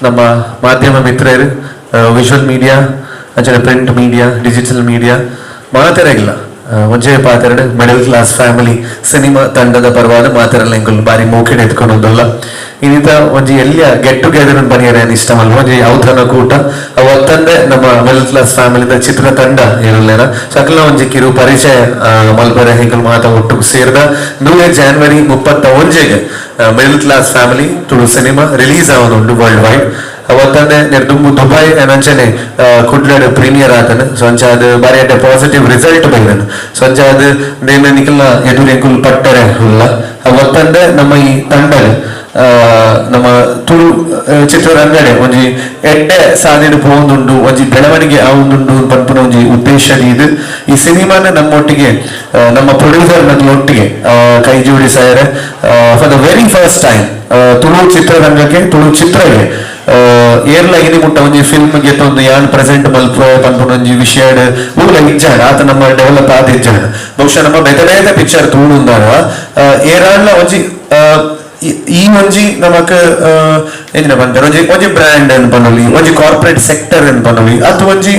ನಮ್ಮ ಮಾಧ್ಯಮ ಮಿತ್ರರು, ವಿಜುವಲ್ ಮೀಡಿಯಾ ಅಂಚನೆ print media, digital media ಮಾತೆರೆಗ್ಲ ಒಂಜೇ ಪಾತೆರಡ್, middle class family cinema ತಂಡದ ಪರವಾದ ಮಾತೆರೆಗ್ಲ ಎಂಕುಲು ಬಾರಿ ಮೋಕೆಡ್ ಎತ್ಕೊಂಡೊಂದುಲ್ಲ. ಇನ್ನಿತ ಒಂಜಿ ಎಲ್ಯ ಗೆಟ್ ಟುಗೆದರ್ ಬನಿಯರೆ ಇಷ್ಟ ಮಲ್ಪ ಒಂಜಿ ಔತಣ ಕೂಟ. ಅವತ್ತಂದೆ ನಮ್ಮ ಮಿಡಲ್ ಕ್ಲಾಸ್ ಫ್ಯಾಮಿಲಿದ ಚಿತ್ರ ತಂಡ ಏರುಲ್ಲೇನ, ಸಕಲ ಒಂಜಿ ಕಿರು ಪರಿಚಯ ಮಲ್ಪರೆ ಎಂಕುಲು ಮಾತ ಒಟ್ಟು ಸೇರ್ದ. 100 January 31ಗೆ middle class family Tulu cinema release ಆವೊಂದುಂಡು world wide. ಅವತ್ತಂದೆ ದುಂಬು ದುಬೈ ಅಂಚನೆ ಕುಡ್ಲಡ್ ಪ್ರೀಮಿಯರ್ ಆತನ. ಸೊ ಅಂಚಾದ್ ಬಾರಿ ಎಡ್ಡೆ ಪಾಸಿಟಿವ್ ರಿಸಲ್ಟ್ ಬೈದನ್. ಸೊ ಅಂಚಾದ್ ನೇನ ನಿಕಲ್ನ ಎದುರು ಎಂಕುಲು ಪಟ್ಟರೆ ಉಲ್ಲ. ಅವತ್ತಂದೆ ನಮ್ಮ ಈ ತಂಡ ನಮ್ಮ ತುಳು ಚಿತ್ರರಂಗಡೆ ಒಂಜಿ ಎಡ್ಡೆ ಸಾದಿಡ್ ಪೋವೊಂದುಂಡು, ಒಂಜಿ ಬೆಳವಣಿಗೆ ಆವೊಂದುಂಡು ಪನ್ಪುನ ಒಂಜಿ ಉದ್ದೇಶ ಇದು. ಈ ಸಿನಿಮಾನ ನಮ್ಮೊಟ್ಟಿಗೆ ನಮ್ಮ ಪ್ರೊಡ್ಯೂಸರ್ ಒಟ್ಟಿಗೆ ಕೈ ಜೋಡಿಸಾಯರೆ, for the very first time Tulu ಚಿತ್ರರಂಗಕ್ಕೆ, ತುಳು ಚಿತ್ರಗೆ ಏರ್ಲ ಇನಿ ಮುಟ್ಟ ಒಂಜಿ ಫಿಲ್ಮ್ ಗೆತ್ತೊಂದು ಯಾನ್ ಪ್ರೆಸೆಂಟ್ ಮಲ್ಪ ಪನ್ಪುನ ಒಂಜಿ ವಿಷಯ ಊರ ಇಜ್ಜಾಂಡ್, ಆತ ನಮ್ಮ ಡೆವಲಪ್ ಆದ ಇಜ್ಜಾಂಡ್. ಬಹುಶಃ ನಮ್ಮ ಬೇತೆ ಬೇತೆ ಪಿಕ್ಚರ್ ತೂಡುಂದಾಗ ಏರಾಂಡ್ಲ ಒಂಜಿ ಈ ಒಂಜಿ ನಮಕ್ ಎಂಜಿನ ಪನ್ಪೆರ್, ಒಂಜಿ ಒಂಜಿ ಬ್ರ್ಯಾಂಡ್ ಅನ್ ಪನೊಲಿ, ಒಂಜಿ ಕಾರ್ಪೊರೇಟ್ ಸೆಕ್ಟರ್ ಅನ್ ಪನೊಲಿ, ಅಥವಾ ಒಂಜಿ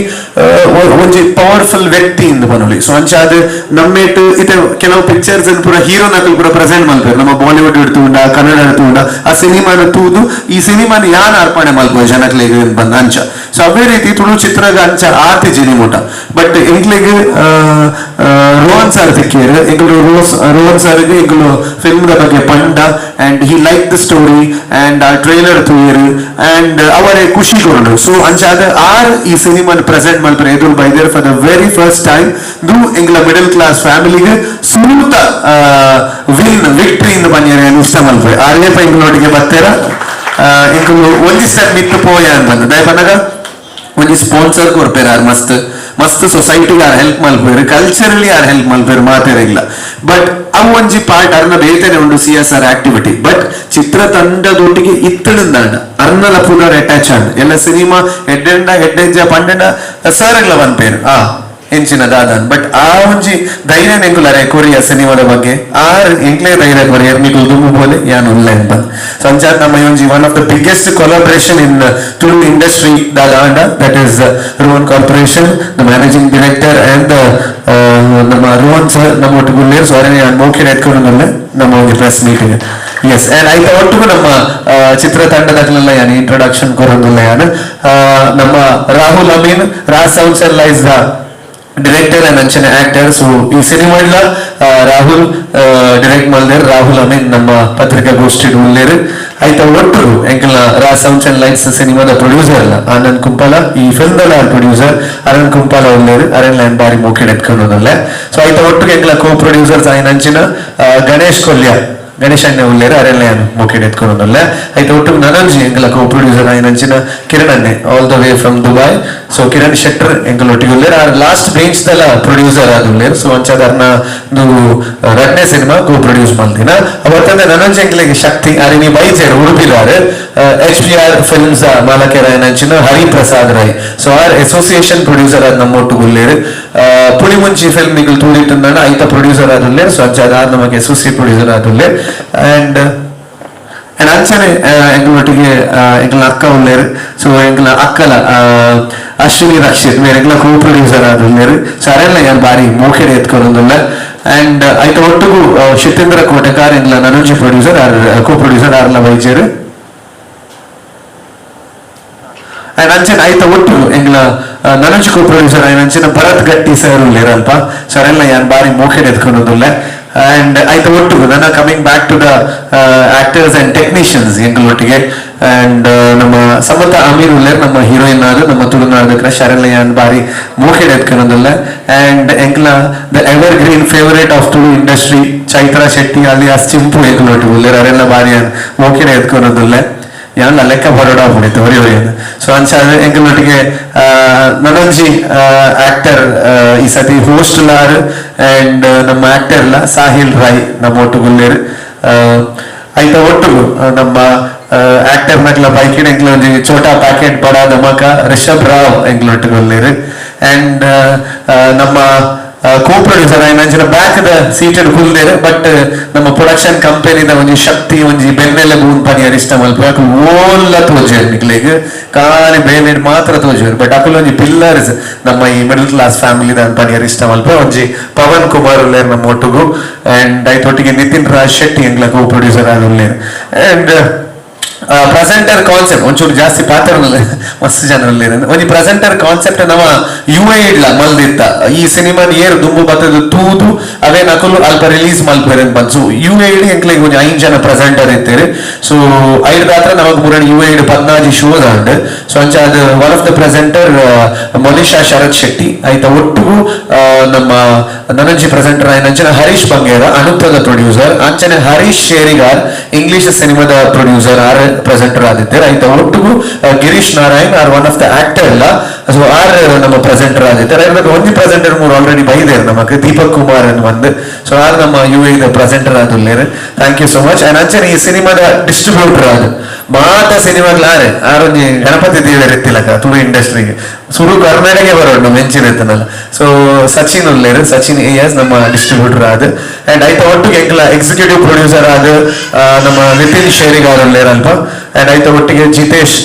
ಒಂಜಿ ಪವರ್ಫುಲ್ ವ್ಯಕ್ತಿ ಇಂದ್ ಪನೊಲಿ. ಸೊ ಅಂಚಾದ್ ನಮ್ಮೇಟ್ ಇತ್ತೆ ಕೆಲವು ಪಿಕ್ಚರ್ಸ್ ಅನ್ ಪೂರ ಹೀರೋ ನಕಲ್ ಪೂರ ಪ್ರೆಸೆಂಟ್ ಮಲ್ಪೆರ್. ನಮ್ಮ ಬಾಲಿವುಡ್ ಇಡ್ತುಂಡ, ಕನ್ನಡ ಇಡ್ತುಂಡ, ಆ ಸಿನಿಮಾನ ತೂದು ಈ ಸಿನಿಮಾನ ಯಾನ್ ಅರ್ಪಣೆ ಮಲ್ಪುವ ಜನಕ್ಲೆಗ್ ಬಂದ ಅಂಚ. ಸೊ ಅವೇ ರೀತಿ ತುಳು ಚಿತ್ರಗ ಅಂಚ ಆತಿ ಜಿನಿ ಮುಟ. ಬಟ್ ಎಂಕ್ಲೆಗ್ ರೋಹನ್ ಸರ್ ಸಿಕ್ಕಿಯರು. ಎಂಕುಲು ರೋಹನ್ ಸರ್ಗೆ ಎಂಕುಲು ಫಿಲ್ಮ್ the ಬಗ್ಗೆ ಪಂಡ, and he like the story and ಆ ಟ್ರೈಲರ್ ತೂಯರು ಅಂಡ್ ಅವರೇ ಖುಷಿ ಕೊರಡು. ಸೊ ಅಂಚಾದ ಆರ್ ಈ ಸಿನಿಮಾನ ಪ್ರೆಸೆಂಟ್ ಮಲ್ಪರೆ ಎದುರು ಬೈದೇರ್ for the very first time. ದು ಎಂಗ್ಲ ಮಿಡಲ್ ಕ್ಲಾಸ್ ಫ್ಯಾಮಿಲಿಗೆ ಸುರೂತ ವಿನ್ ವಿಕ್ಟ್ರಿ ಇಂದ ಬನ್ನಿಯರೆ ಇಷ್ಟ ಮಲ್ಪೆ. ಆರ್ಯಪ್ಪ ಎಂಗ್ಲೊಟ್ಟಿಗೆ ಬತ್ತೇರ, ಎಂಕುಲು ಒಂಜಿ ಸ್ಟೆಪ್ ಮಿತ್ತು ಪೋಯ ಅಂತ ದಯಪನಗ ಒಂಜಿ ಸ್ಪಾನ್ಸರ್ ಕೊರ್ಪೇರ್. ಆರ್ ಮಸ್ತ್ ಮಸ್ತ್ ಸೊಸೈಟಿಗೆ ಆರ್ ಹೆಲ್ಪ್ ಮಲ್ಪೇರು, culturally R help ಮಲ್ಪೇರು ಮಾತೇರಿಲ್ಲ. But ಅವು ಒಂಜಿ ಪಾರ್ಟ್ ಅರ್ನ ಬೇತೆನೆ ಉಂಡು CSR activity. But ಚಿತ್ರತಂಡದೊಟ್ಟಿಗೆ ಇತ್ತಡಂದಾಂಡ ಅರ್ನಲ ಪುನರ್ ಅಟ್ಯಾಚ್ ಆಂಡ್ ಎಲ್ಲ ಸಿನಿಮಾ ಎಡ್ಡೆಂಡ ಎಡ್ಡೆಂಜ ಪಂಡೆಂಡ ಸರ್ ಪನ್ಪೇರು ಆ ಎಂಚಿನ ದಾದನ್. ಬಟ್ ಆ ಒಂಜಿ ಧೈರ್ಯ ಎಂಕುಲರೆ ಕೊರಿಯ ಸಿನಿಮಾದ ಬಗ್ಗೆ. ಆರ್ ಎಂಕ್ಲೇ ಧೈರ್ಯ ಕೊರಿಯರ್, ನಿಕುಲು ದುಂಬು ಬೋಲೆ, ಯಾನ್ ಉಲ್ಲೆ ಅಂತ. ಸೊ ಅಂಚಾದ್ ನಮ್ಮ ಈ ಒಂಜಿ one of the biggest collaboration in Tulu industry ದಾದಾಂಡ, that is Rohan Corporation, the managing director and ನಮ್ಮ ರೋಹನ್ ಸರ್ ನಮ್ಮ ಒಟ್ಟಿಗೆ ಉಲ್ಲೇರ್. ಸೊ ಅರೆ ಯಾನ್ ಮೋಕೆಡ್ ಎತ್ಕೊಂಡು ನಮ್ಮ ಒಂಜಿ press meeting. S, and ಐತ ಒಟ್ಟಿಗೂ ನಮ್ಮ ಚಿತ್ರತಂಡದಕ್ಲೆಲ್ಲ ಯಾನ್ ಇಂಟ್ರೊಡಕ್ಷನ್ ಕೊರೊಂದುಲ್ಲ ಯಾನ್. ನಮ್ಮ Rahul Amin, Raj sounds and lights the director and ಅಂಚನೆ ಆಕ್ಟರ್. ಸೊ ಈ ಸಿನಿಮಾ ರಾಹುಲ್ ಡೈರೆಕ್ಟ್ ಮಲ್ದೇರ್. ರಾಹುಲ್ ಅಮೀನ್ ನಮ್ಮ ಪತ್ರಿಕಾಗೋಷ್ಠಿ ಉಲ್ಲೇರ್. ಆಯ್ತ ಒಟ್ಟು ಎಂಕಲ್ನ ರಾಜ್ sounds and lights ಸಿನಿಮಾದ ಪ್ರೊಡ್ಯೂಸರ್ ಅಲ್ಲ ಆನಂದ್ ಕುಂಪಾಲ, ಈ film ದಲ್ಲ producer Anand ಕುಂಪಾಲ ಉಲ್ಲೇರ್. Aron line ಬಾರಿ ಮೋಕೆಡ್ ಎತ್ಕೊಂಡಲ್ಲ. ಸೊ ಆಯ್ತ ಒಟ್ಟಿಗೆ ಎಂಕಲ ಕೋ ಪ್ರೊಡ್ಯೂಸರ್ಸ್ ಆಯ್ನ ಅಂಚಿನ ಗಣೇಶ್ ಕೊಲ್ಯ, ಗಣೇಶ್ ಅಣ್ಣೆ ಉಲ್ಲೇರು. ಅರೆಲ್ಲ ಮೋಕೆಡ್ ಎತ್ಕೊಂಡಲ್ಲ. ಆಯ್ತು ಒಟ್ಟು ನನಂಜಿ ಎಂಕಲ ಕೋ ಪ್ರೊಡ್ಯೂಸರ್ ಆಯ್ನ ಕಿರಣ್ ಅಣ್ಣೆ, all the way from Dubai. So Kiran Shettar ಎಂಕಲ್ ಒಟ್ಟಿಗೆ ಉಲ್ಲೇರು. R last bench ದಲ ಪ್ರೊಡ್ಯೂಸರ್ ಆದ ಉಲ್ಲೇರು. ಸೊ ಅಂಚಾದ ಅರ್ನ ರಡ್ನೇ ಸಿನಿಮಾ ಕೋ ಪ್ರೊಡ್ಯೂಸ್ ಮಲ್ದಿನ. ಅವತ್ತಂದೆ ನನಂಜಿ ಎಂಕಲಿಗೆ ಶಕ್ತಿ ಅರಿನಿ ಬೈಜೇರ್ ಉಡುಪಿದಾರು, ಎಚ್ಪಿಆರ್ ಫಿಲ್ಮ್ಸ್ ಮಾಲಕರ ನಂಚಿನ Hariprasad Rai. So R association producer ಆದ ನಮ್ಮ ಒಟ್ಟು ಉಲ್ಲೇರು. ಪುಳಿಮುಂಚಿ ಫಿಲ್ಮ್ ನಿಗಲ್ ತೂದಿಟ್ಟು ಐತ ಪ್ರೊಡ್ಯೂಸರ್ ಆದುಲ್ಲೇರು. ಸೊ ಅಂಚಾದ ಆರ್ ನಮಗೆ ಅಸೋಸಿಯೇಟ್ ಪ್ರೊಡ್ಯೂಸರ್ ಆದುಲ್ಲೇರು. ಅಂಡ್ ಅಂಡ್ ಅಂಚನೆ ಎಂಕಲೊಟ್ಟಿಗೆ ಎಂಕಲ್ನ ಅಕ್ಕ ಉಲ್ಲೇರು. ಸೊ ಎಂಕಲ್ನ ಅಕ್ಕಲ ಅಶ್ವಿನಿ ರಕ್ಷಿತ್ ಮೇರ್ ಎಂಕಲ ಕೋ ಪ್ರೊಡ್ಯೂಸರ್ ಆದುಲ್ಲೇರು. ಸೊ ಅರೆಲ್ಲ ಯಾನ್ ಬಾರಿ ಮೋಕೆಡ್ ಎತ್ಕೊರೊಂದುಲ್ಲ. ಅಂಡ್ ಐತ ಒಟ್ಟುಗು ಶಿತೇಂದ್ರ Kotekar, ಎಂಕಲ ನನಂಜಿ producer, R co producer, ಆರ್ಲ ವೈದ್ಯರು. ಅಂಡ್ ಅಂಚನೆ ಐತ ಒಟ್ಟು ಎಂಗ್ಲ ನನಂಜಿ ಕೋ ಪ್ರೊಡ್ಯೂಸರ್ ಆಯ್ನ ಅಂಚಿನ ಭರತ್ ಗಟ್ಟಿ ಸರ್ ಉಲ್ಲೇರು ಅಲ್ಪ. ಸರ್ ಎಲ್ಲ ಯಾನ್ ಬಾರಿ ಮೋಕೆಡ್ ಎತ್ಕೊಂಡುಲ್ಲ. ಅಂಡ್ ಐತ ಒಟ್ಟು ನನ್ನ coming back to the actors and technicians ಎಂಕಲ್ ಒಟ್ಟಿಗೆ. ಅಂಡ್ ನಮ್ಮ ಸಮತಾ ಅಮೀರ್ ಉಲ್ಲೇರ್, ನಮ್ಮ ಹೀರೋಯಿನ್ ಆದ ನಮ್ಮ ತುಳುನಾಡ ಕ್ರಶ್. ಅರೆಲ್ಲ ಯಾನ್ ಬಾರಿ ಮೋಕೆಡ್ ಎತ್ಕೊಂಡಲ್ಲ. ಅಂಡ್ ಎಂಕ್ಲ the evergreen favourite of Tulu industry Chaitra Shetty alias Chimpu ಎಂಕಲ್ ಒಟ್ಟಿಗೆ ಉಲ್ಲೇರ್. ಅರೆಲ್ಲ ಬಾರಿ ಯಾನ್ ಮೋಕೆಡ್ ಎತ್ಕೊಳೋದಿಲ್ಲ. ಯಾನ್ ಲೆಕ್ಕ ಬರೋಡ ಹೊಡಿತು ಹೊರಿ ಹೊರಿ. ಸೊ ಅಂಚ ಎಂಕಲ್ನೊಟ್ಟಿಗೆ ನನೊಂಜಿ ಆಕ್ಟರ್, ಈ ಸತಿ host ಲಾರ್ ಅಂಡ್ ನಮ್ಮ ಆಕ್ಟರ್ ಲ ಸಾಹಿಲ್ ರೈ ನಮ್ಮ ಒಟ್ಟುಗುಲ್ಲೇರು. ಐತ ಒಟ್ಟುಗು ನಮ್ಮ ಆಕ್ಟರ್ ನಕ್ಲ ಬೈಕಿಡ್ ಎಂಕ್ಲ ಒಂಜಿ ಛೋಟಾ ಪ್ಯಾಕೆಟ್ ಬಡ ಧಮಕ ರಿಷಬ್ ರಾವ್ ಎಂಕ್ಲೊಟ್ಟುಗುಲ್ಲೇರು. ಅಂಡ್ ನಮ್ಮ ಕೋ ಪ್ರೊಡ್ಯೂಸರ್ ಆಯ್ನ ಬ್ಯಾಕ್ ದ ಸೀಟೆಡ್ ಕುಲ್ದೇರ್, ಬಟ್ ನಮ್ಮ ಪ್ರೊಡಕ್ಷನ್ ಕಂಪನಿದ ಒಂಜಿ ಶಕ್ತಿ ಒಂಜಿ ಬೆನ್ನೆಲುಬು ಪನಿಯರ್ ಇಷ್ಟ ಮಲ್ಪ ಓಲ್ಲ ತೋಜುವೆರ್ ನಿಕ್ಲೆಗ್ ಖಾಲಿ ಬೇಲೆಡ್ ಮಾತ್ರ ತೋಜುವೆರ್, ಬಟ್ ಅಕುಲು ಒಂಜಿ ಪಿಲ್ಲರ್ಸ್ ನಮ್ಮ ಈ middle class family ದ ಪನಿಯರ್ ಇಷ್ಟ ಮಲ್ಪ. ಒಂಜಿ ಪವನ್ ಕುಮಾರ್ ಉಲ್ಲೇರ್ ನಮ್ಮ ಒಟ್ಟುಗು, ಅಂಡ್ ಐತೊಟ್ಟಿಗೆ ನಿತಿನ್ ರಾಜ್ ಶೆಟ್ಟಿ ಎಂಗ್ಲ ಕೋ ಪ್ರೊಡ್ಯೂಸರ್ ಆದ್ ಉಲ್ಲೇರ್. And presenter concept ಒಂಚೂರು ಜಾಸ್ತಿ ಪಾತ್ರ ಮಸ್ತ್ ಜನ ಉಲ್ಲೇರ್. ಒಂಜಿ ಪ್ರೆಸೆಂಟರ್ ಕಾನ್ಸೆಪ್ಟ್ ನಮ್ಮ ಯು ಎ ಇಡ್ಲ ಮಲ್ದಿತ್ತ ಈ ಸಿನಿಮಾ ಏರು ದುಂಬು ಬತ್ತದ ತೂದು ಅವೇ ನಕಲು ಅಲ್ಪ ರಿಲೀಸ್ ಮಲ್ಪೆರ್ ಬಂದ್. So U A ಇಡ್ ಎಂಕ್ಲೆಗ್ ಒಂಜಿ 5 ಜನ ಪ್ರೆಸೆಂಟರ್ ಇತ್ತೇರು. ಸೊ ಐದು ನಮಗ್ ಮುರಣಿ ಯು ಎ ಇಡ್ 14 ಶೋಸ್ ಆಂಡ್. ಸೊ ಅಂಚ ಅದು one of the presenter Monisha Sharath Shetty, ಐತ ಒಟ್ಟುಗು ನಮ್ಮ ನನಂಜಿ ಪ್ರೆಸೆಂಟರ್ ಆಯ್ನಂಚಿನ ಹರೀಶ್ ಬಂಗೇರ ಅನುತ್ತದ ಪ್ರೊಡ್ಯೂಸರ್, ಅಂಚನೆ ಹರೀಶ್ ಶೇರಿಗಾರ್ ಇಂಗ್ಲಿಷ್ ಸಿನಿಮಾದ producer R presenter ಆದಿದ್ದಾರೆ. ಐತ ಒಟ್ಟುಗು Girish Narayan are one of the actor ಇಲ್ಲ, ಸೊ ಆರ್ ನಮ್ಮ ಪ್ರೆಸೆಂಟರ್ ಆಗಿದ್ದಾರೆ. ಒಂಜಿ ಪ್ರೆಸೆಂಟರ್ ಮೂರು ಆಲ್ರೆಡಿ ಬೈದೇರು ನಮಕ್ ದೀಪಕ್ ಕುಮಾರ್ ಅನ್ನು ಬಂದು, ಸೊ ಆರ್ ನಮ್ಮ U A presenter ಆದುಲ್ಲೇರು. Thank you so much. And ಅಂಚನೆ ಈ ಸಿನಿಮಾದ ಡಿಸ್ಟ್ರಿಬ್ಯೂಟರ್ ಆದ ಮಾತ ಸಿನಿಮಾಗ್ಲ ಆರೆ ಆರ್ ಒಂಜಿ ಗಣಪತಿ ದೇವರ್ ಇತ್ತಿಲಕ ತುಳು ಇಂಡಸ್ಟ್ರಿಗೆ ಸುರು ಕರ್ನಾಟಕ ಬರೋಣ ಮೆಂಚಿನ ಇತ್ತನಲ್ಲ. ಸೊ ಸಚಿನ್ ಉಲ್ಲೇರು, ಸಚಿನ್ ಎ ಎಸ್ ನಮ್ಮ ಡಿಸ್ಟ್ರಿಬ್ಯೂಟರ್ ಆದ. ಅಂಡ್ ಐತ ಒಟ್ಟಿಗೆ ಎಂಕ್ಲ ಎಕ್ಸಿಕ್ಯೂಟಿವ್ ಪ್ರೊಡ್ಯೂಸರ್ ಆದ ನಮ್ಮ ನಿತಿನ್ ಶೇರಿಗಾರ್ ಉಲ್ಲೇರ್ ಅಲ್ಪ. ಅಂಡ್ ಐತ ಒಟ್ಟಿಗೆ ಜಿತೇಶ್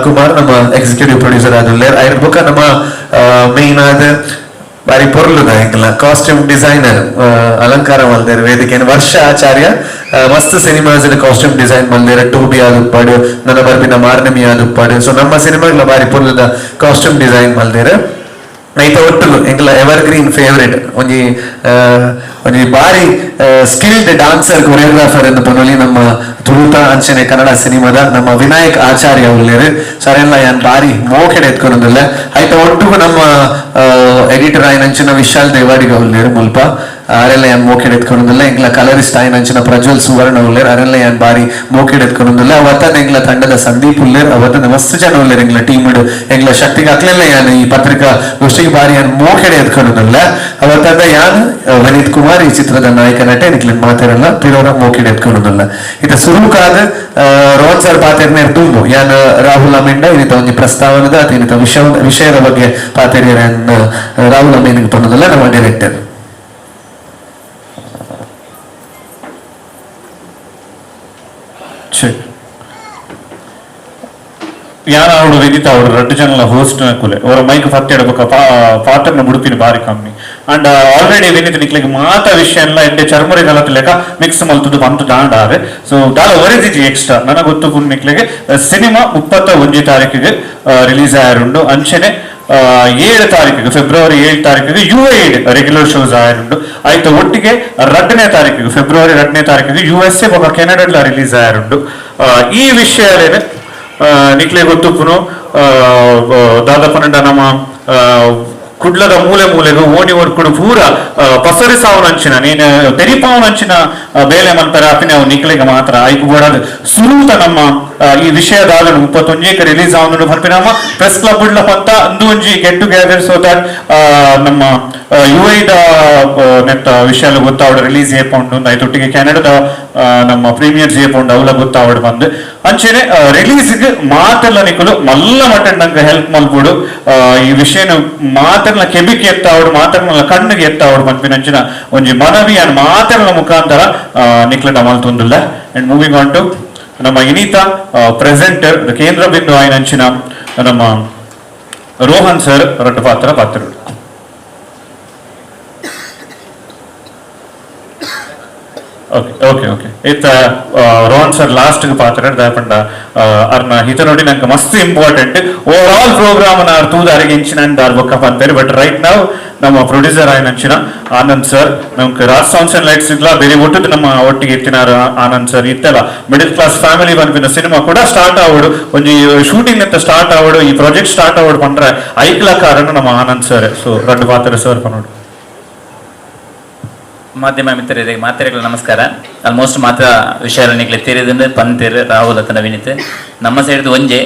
ಕುಮಾರ್ ನಮ್ಮ ಎಕ್ಸಿಕ್ಯೂಟಿವ್ ಪ್ರೊಡ್ಯೂಸರ್ ಆದ ಉಲ್ಲೇರ್. ಐರ್ ಬೊಕ್ಕ ನಮ್ಮ ಮೇನ್ ಆದ ಬಾರಿ ಪೊರ್ಲುದ ಎಂಕ್ಲ ಕಾಸ್ಟ್ಯೂಮ್ ಡಿಸೈನರ್ ಅಲಂಕಾರ ಮಲ್ದೇರ್ ವೇದಿಕೆ ವರ್ಷ ಆಚಾರ್ಯ, ಮಸ್ತ್ cinemas costume design ಮಲ್ದೇರ್, ಟೂಬಿ ಆದುಪ್ಪಾಡು, ನನ್ನ ಬರ್ಪಿನ ಮಾರ್ನಮಿ ಆದುಪ್ಪಾಡು. ಸೊ ನಮ್ಮ ಸಿನಿಮಾಗ್ಲ ಬಾರಿ ಪೊರ್ಲುದ ಕಾಸ್ಟ್ಯೂಮ್ ಡಿಸೈನ್ ಮಲ್ದೇರ್. ಐತ ಒಟ್ಟುಗು ಎಂಕ್ಲ ever green favourite ಒಂಜಿ ಒಂಜಿ ಬಾರಿ skilled dancer choreographer ಎಂದು ಪನೊಲಿ ನಮ್ಮ ತುಳುತ ಅಂಚನೆ ಕನ್ನಡ ಸಿನಿಮಾದ ನಮ್ಮ ವಿನಾಯಕ್ ಆಚಾರ್ಯ ಉಲ್ಲೇರು. ಸರೆಲ್ಲ ಯಾನ್ ಬಾರಿ ಮೋಕೆಡೆ ಎತ್ಕೊನೊಂದುಲ್ಲೆ. ಐತ ಒಟ್ಟುಗು ನಮ್ಮ ಎಡಿಟರ್ ಆಯ್ನ ಅಂಚಿನ ವಿಶಾಲ್ ದೇವಾಡಿಗ ಉಲ್ಲೇರು ಮುಲ್ಪ, ಅರೆಲ್ಲ ಯಾನ್ ಮೋಕೆಡೆ ಎತ್ಕೊನೊಂದುಲ್ಲೆ. ಎಂಕ್ಲ ಕಲರಿಸ್ಟ್ ಆಯ್ನ ಅಂಚಿನ ಪ್ರಜ್ವಲ್ ಸುವರ್ಣ ಉಲ್ಲೇರು, ಅರೆಲ್ಲ ಯಾನ್ ಬಾರಿ ಮೋಕೆಡೆ ಎತ್ಕೊನೊಂದುಲ್ಲೆ. ಅವತ್ತನ ಎಂಕ್ಲ ತಂಡದ ಸಂದೀಪ್ ಉಲ್ಲೇರು, ಅವತ್ತನ ಮಸ್ತ್ ಜನ ಉಲ್ಲೇರು ಎಂಕ್ಲ ಟೀಮ್ ಎಂಕ್ಲ ಶಕ್ತಿಗೆ ಅಕ್ಲೆಲ್ಲ ಯಾನ್ ಈ ಪತ್ರಿಕಾ ಗೋಷ್ಠಿಗೆ ಬಾರಿ ಯಾನ್ ಮೋಕೆಡೆ ಎತ್ಕೊನೊಂದುಲ್ಲೆ. ಅವತ್ತದ ಯಾನ್ ವಿನೀತ್ ಕುಮಾರ್ ಈ ಚಿತ್ರದ ನಾಯಕ ನಟೆ ನಿಕ್ಲೆ ಮಾತಾರಲ್ಲ ತಿರೋರ ಮೋಕೆಡೆ ಎತ್ಕೊನೊಂದುಲ್ಲೆ. ಇತ ಸುರುಕಾದ ರೋಹನ್ ಸರ್ ಪಾತೆರ್ನೇ ದುಂಬು ಯಾನ್ ರಾಹುಲ್ ಅಮಿಂಡ ಇನ್ನಿತ ಒಂಜಿ ಪ್ರಸ್ತಾವನದ ಅಥವಾ ಇನ್ನಿತ ವಿಷಯದ ಬಗ್ಗೆ ಪಾತೆರಿಯರ್ ರಾಹುಲ್ ಅಮೀನ್ ಪನ್ನದಲ್ಲ ನಮ್ಮ ಡೈರೆಕ್ಟರ್. ಯಾನ ಅವಳು ವಿನಿತಾ ಅವಳು ರಡ್ಡು ಜನಲ ಹೋಸ್ಟ್ ನಕುಲೆ ಅವರ ಮೈಕ್ ಫತ್ತೆ ಎಡಬಕ ಪಾತ್ರನ ಬುಡುಪಿನ ಬಾರಿ ಕಮ್ಮಿ. ಅಂಡ್ ಆಲ್ರೆಡಿ ವಿನಿತ್ ನಿಕ್ಲೆಗ್ ಮಾತ ವಿಷಯ ಎಲ್ಲ ಎಡ್ಡೆ ಚರ್ಮರಿ ಗಲತ್ ಲೆಕ್ಕ ಮಿಕ್ಸ್ ಮಲ್ತುದು ಬಂತು ದಾಂಡಾರೆ. ಸೊ ದಾಲ ಒರಿದಿಜಿ ಎಕ್ಸ್ಟ್ರಾ ನನಗೆ ಗೊತ್ತು ಪುನ್ ನಿಕ್ಲೆಗೆ ಸಿನಿಮಾ 31 ತಾರೀಕಿಗೆ ರಿಲೀಸ್ ಆಯರುಂಡು. ಅಂಚನೆ 7 ತಾರೀಕಿಗೆ ಫೆಬ್ರವರಿ 7 ತಾರೀಕಿಗೆ U A regular shows ಆಯರುಂಡು. ಆಯ್ತು ಒಟ್ಟಿಗೆ 2ನೇ ತಾರೀಕಿಗೆ ಫೆಬ್ರವರಿ 2ನೇ ತಾರೀಕಿಗೆ U S A ಬೊಕ ಕೆನಡಾ ರಿಲೀಸ್ ಆಯರುಂಡು. ಈ ವಿಷಯಲೇನೆ ನಿಕ್ಲೆ ಗೊತ್ತುಪ್ಪುನು ದಾದಪನಂಡ ನಮ್ಮ ಕುಡ್ಲದ ಮೂಲೆ ಮೂಲೆಗೂ ಓಣಿ ಓಡ್ಕೊಡು ಪೂರ ಪಸರಿಸಾವನಂಚಿನ ನೀನು ತೆರಿಪಾವನಂಚಿನ ಬೇಲೆ ಮಲ್ಪರ ಅಪಿನ ಅವು ನಿಕ್ಲೆಗೆ ಮಾತ್ರ ಐಕು ಬೋಡಾದ ಸುರೂತ ನಮ್ಮ ಈ ವಿಷಯದಾದ 31 ರಿಲೀಸ್ ಆವನು ಪನ್ಪಿನ ನಮ್ಮ ಪ್ರೆಸ್ ಕ್ಲಬ್ ಉಡ್ಲ ಪಂತ ಅಂದು ಒಂಜಿ get together so that ನಮ್ಮ you ಐದ ನೆತ್ತ ವಿಷಯ ಗೊತ್ತಾವಡ ರಿಲೀಸ್ ಏಪೌಂಡು ಐತೊಟ್ಟಿಗೆ ಕೆನಡದ ನಮ್ಮ ಪ್ರೀಮಿಯರ್ ಏಪೌಂಡು ಅವಲ ಗೊತ್ತಾವಡ ಬಂದು ಅಂಚೆನೆ ರಿಲೀಸ್ಗೆ ಮಾತೆಲ್ಲ ನಿಕುಲು ಮಲ್ಲ ಮಟನ್ ನಂಗೆ ಹೆಲ್ಪ್ ಮಲ್ಪೊಡು. ಈ ವಿಷಯನ ಮಾತೆಲ್ಲ ಕೆಬಿಕ್ ಎತ್ತಾವಡು ಮಾತೆಲ್ಲ ಕಣ್ಣಿಗೆ ಎತ್ತಾವಡು ಪನ್ಪಿನ ಅಂಚಿನ ಒಂಜಿ ಮನವಿ ಅನ್ ಮಾತೆಲ್ಲ ಮುಖಾಂತರ ನಿಕ್ಲಟ ಮಲ್ತೊಂದುಲ್ಲ. And moving on to ನಮ್ಮ ಇನಿತಾ ಪ್ರೆಸೆಂಟರ್ ಕೇಂದ್ರ ಬಿಂದು ಆಯ್ನಂಚಿನ ನಮ್ಮ ರೋಹನ್ ಸರ್ ರಡ್ಡು ಪಾತ್ರ ಪಾತ್ರಗಳು. Okay okay okay ಇತ್ತ ರೋಹನ್ ಸರ್ ಲಾಸ್ಟ್ ಪಾತ್ರ ದಾಪಂಡ ಅರ್ನ ಹಿತ ನೋಡಿ ನಂಗೆ ಮಸ್ತ್ important over all program ಅರ್ ತೂದಾರಿಗೆ ಇಂಚಿನ ದಾರ್ ಬೊಕ್ಕ ಪನ್ಪೇರು. ಬಟ್ ರೈಟ್ ನಾವು ನಮ್ಮ ಪ್ರೊಡ್ಯೂಸರ್ ಆಯ್ನಂಚಿನ ಆನಂದ್ ಸರ್ ನಮ್ಗೆ ರಾಜ್ sounds and lights ಇದ್ಲ ಬೇರೆ ಒಟ್ಟದ ನಮ್ಮ ಒಟ್ಟಿಗೆ ಇತ್ತಿನಾರ ಆನಂದ್ ಸರ್ ಇತ್ತಲ್ಲ middle class family ಪನ್ಪಿನ cinema ಕೂಡ ಸ್ಟಾರ್ಟ್ ಆವಡು ಒಂಜಿ ಶೂಟಿಂಗ್ ಅಂತ ಸ್ಟಾರ್ಟ್ ಆವಡು ಈ ಪ್ರಾಜೆಕ್ಟ್ ಸ್ಟಾರ್ಟ್ ಆವಡು ಪಂಡ್ರೆ ಐಕ್ಲ ಕಾರಣ ನಮ್ಮ ಆನಂದ್ ಸರ್. ಸೊ ರಡ್ಡು ಪಾತ್ರ ಸರ್ ಪನ್ನೋಡು. ಮಾಧ್ಯಮ ಮಿತ್ರರಿಗೆ ಮಾತೆರೆಗಳ ನಮಸ್ಕಾರ. ಆಲ್ಮೋಸ್ಟ್ ಮಾತ್ರ ವಿಷಯ ನಿಕ್ಲೆ ತೆರೆದಂದ್ರೆ ಪಂತೇರು ರಾಹುಲ್ ಅತನ ವಿನಿತ್ ನಮ್ಮ ಸೈಡ್ ಒಂಜೆ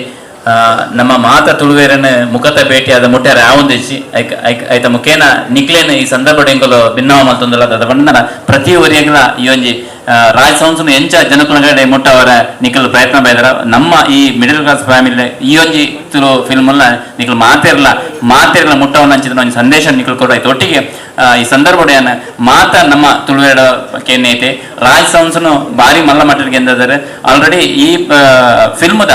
ನಮ್ಮ ಮಾತ ತುಳುವೇರನ ಮುಖತ ಭೇಟಿಯಾದ ಮುಟ್ಟಾರ ಯಾವೊಂದಿಚ್ಚಿ ಐಕ ಐಕ ಐತ ಮುಖೇನ ನಿಕ್ಲೇನ ಈ ಸಂದರ್ಭ ಎಂಕುಲು ಭಿನ್ನವ ಮಲ್ತೊಂದುಲ್ಲ ಅದ ಪಂಡ ಪ್ರತಿ ಒರಿಯಂಗ್ಲ ಈ ಒಂಜಿ ರಾಜ್ ಸೌನ್ಸ್ನ ಎಂಚ ಜನಕುಲಗಡೆ ಮುಟ್ಟವರ ನಿಕಲ್ ಪ್ರಯತ್ನ ಬೈದರ ನಮ್ಮ ಈ middle class family ಈ ಒಂಜಿ ತುಳು ಫಿಲ್ಮ್ ಅಲ್ಲ ನಿಕಲ್ ಮಾತಿರ್ಲ ಮಾತೆರ್ಲ ಮುಟ್ಟವನ್ನ ಅಂಚಿದ ಒಂಜಿ ಸಂದೇಶ ನಿಕುಲು ಕೊಡಾಯ್ತು. ಒಟ್ಟಿಗೆ ಈ ಸಂದರ್ಭ ಮಾತ ನಮ್ಮ ತುಳುವೆಡ ಕೇನೈತೆ ರಾಜ್ ಸೌಂಡ್ಸ್ನು ಬಾರಿ ಮಲ್ಲ ಮಟ್ಟದ ಗೆಂದಿದ್ದಾರೆ. ಆಲ್ರೆಡಿ ಈ ಫಿಲ್ಮ್ದ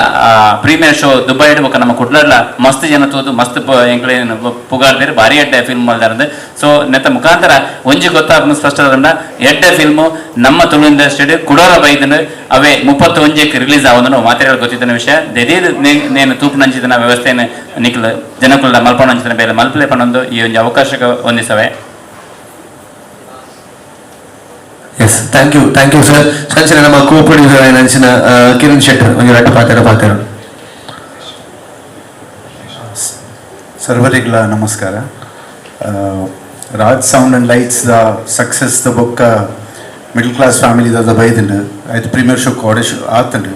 premiere show Dubai ಬೊಕ್ಕ ನಮ್ಮ ಕುಡ್ಲಡ್ಲ ಮಸ್ತ್ ಜನ ತೂದು ಮಸ್ತ್ ಎಂಕ್ಲೆ ಪುಗಾರ್ದೇರು, ಬಾರಿ ಎಡ್ಡೆ ಫಿಲ್ಮ್ ಮಲ್ದಾರಂದು. ಸೊ ನೆತ್ತ ಮುಖಾಂತರ ಒಂಜಿ ಗೊತ್ತಾಪುನ ಸ್ಪಷ್ಟ ಆದಂಡ ಎಡ್ಡೆ ಫಿಲ್ಮು ನಮ್ಮ ತುಳು ಇಂಡಸ್ಟ್ರಿ ಕುಡೋರ ಬೈದನು ಅವೇ 31ಕ್ಕೆ ರಿಲೀಸ್ ಆವೊಂದು ಮಾತೆರ್ಲ ಗೊತ್ತಿದ್ದನ ವಿಷಯ. ದೆದೀದ್ ನೇನು ತೂಪುನಂಚಿತನ ವ್ಯವಸ್ಥೆಯನ್ನು ನಿಕ್ಲು ಜನಕುಲ್ದ ಮಲ್ಪೊನಂಚಿತನ ಬೇಲೆ ಮಲ್ಪಲೆ ಪನೊಂದು ಈ ಒಂಜಿ ಅವಕಾಶಕ್ಕೆ ಹೊಂದಿಸವೆ. Yes, thank you, thank you sir. ಸಂಚನೆ ನಮ್ಮ ಕೋ ಪ್ರೊಡ್ಯೂಸರ್ ಆಯಿನ ಕಿರಣ್ ಶೆಟ್ಟರ್ ಒಂಜಿ ರಡ್ಡ್ ಪಾತೆರ ಪಾತೆರ. ಸರ್ವರಿಗ್ಲ ನಮಸ್ಕಾರ. Raj sound and lights the success the ಬೊಕ್ಕ middle class family ದ ಬೈದುಂಡು ಆಯ್ತು ಪ್ರೀಮಿಯರ್ ಶೋ ಕೋಡೆ ಶೋ ಆತುಂಡು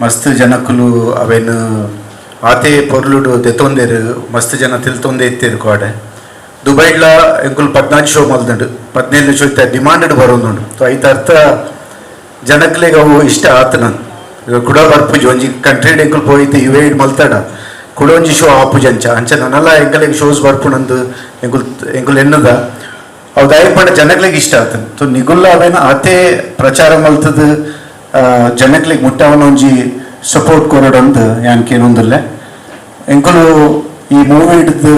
ಮಸ್ತ್ ಜನಕುಲು ಅವೇನು ಆತೆ ಪೊರ್ಲುಡು ದೆತೊಂದೇರು ಮಸ್ತ್ ಜನ ತಿಳ್ತೊಂದೇ ಇತ್ತೇರು ಕೋಡೆ ದುಬೈಡ್ಲ ಎಂಕುಲು 14 ಶೋ ಮಲ್ದುಂಡು 17 ಶೋ ಇತ್ತ ಡಿಮಾಂಡೆಡ್ ಬರೋದುಂಡು. ಸೊ ಐತ ಅರ್ಥ ಜನಕ್ಲೆಗ್ ಅವು ಇಷ್ಟ ಆತನ ಕುಡ ಬರ್ಪುಜಿ ಒಂಜಿ ಕಂಟ್ರಿ ಎಂಕುಲು ಪೋಯಿತು ಯು ಎ ಮಲ್ತಾಡ ಕುಡ ಒಂಜಿ ಶೋ ಆಪುಜಿ ಅಂಚ ಅಂಚ ನನಲ ಎಂಕಲೆಗ್ ಶೋಸ್ ಬರ್ಪುನಂದು ಎಂಕುಲು ಎಂಕುಲು ಎನ್ನುದ ಅವು ದಾಯೆ ಪಂಡ ಜನಕ್ಲೆಗ್ ಇಷ್ಟ ಆತನ. ಸೊ ನಿಗುಲ್ಲ ಅವೇನ ಆತೆ ಪ್ರಚಾರ ಮಲ್ತದ ಜನಕ್ಲೆಗ್ ಮುಟ್ಟವನ ಒಂಜಿ ಸಪೋರ್ಟ್ ಕೊರಡಂದು ಯಾನ್ಕೇನೊಂದುಲ್ಲೆ ಎಂಕುಲು ಈ ಮೂವಿ ಹಿಡ್ದು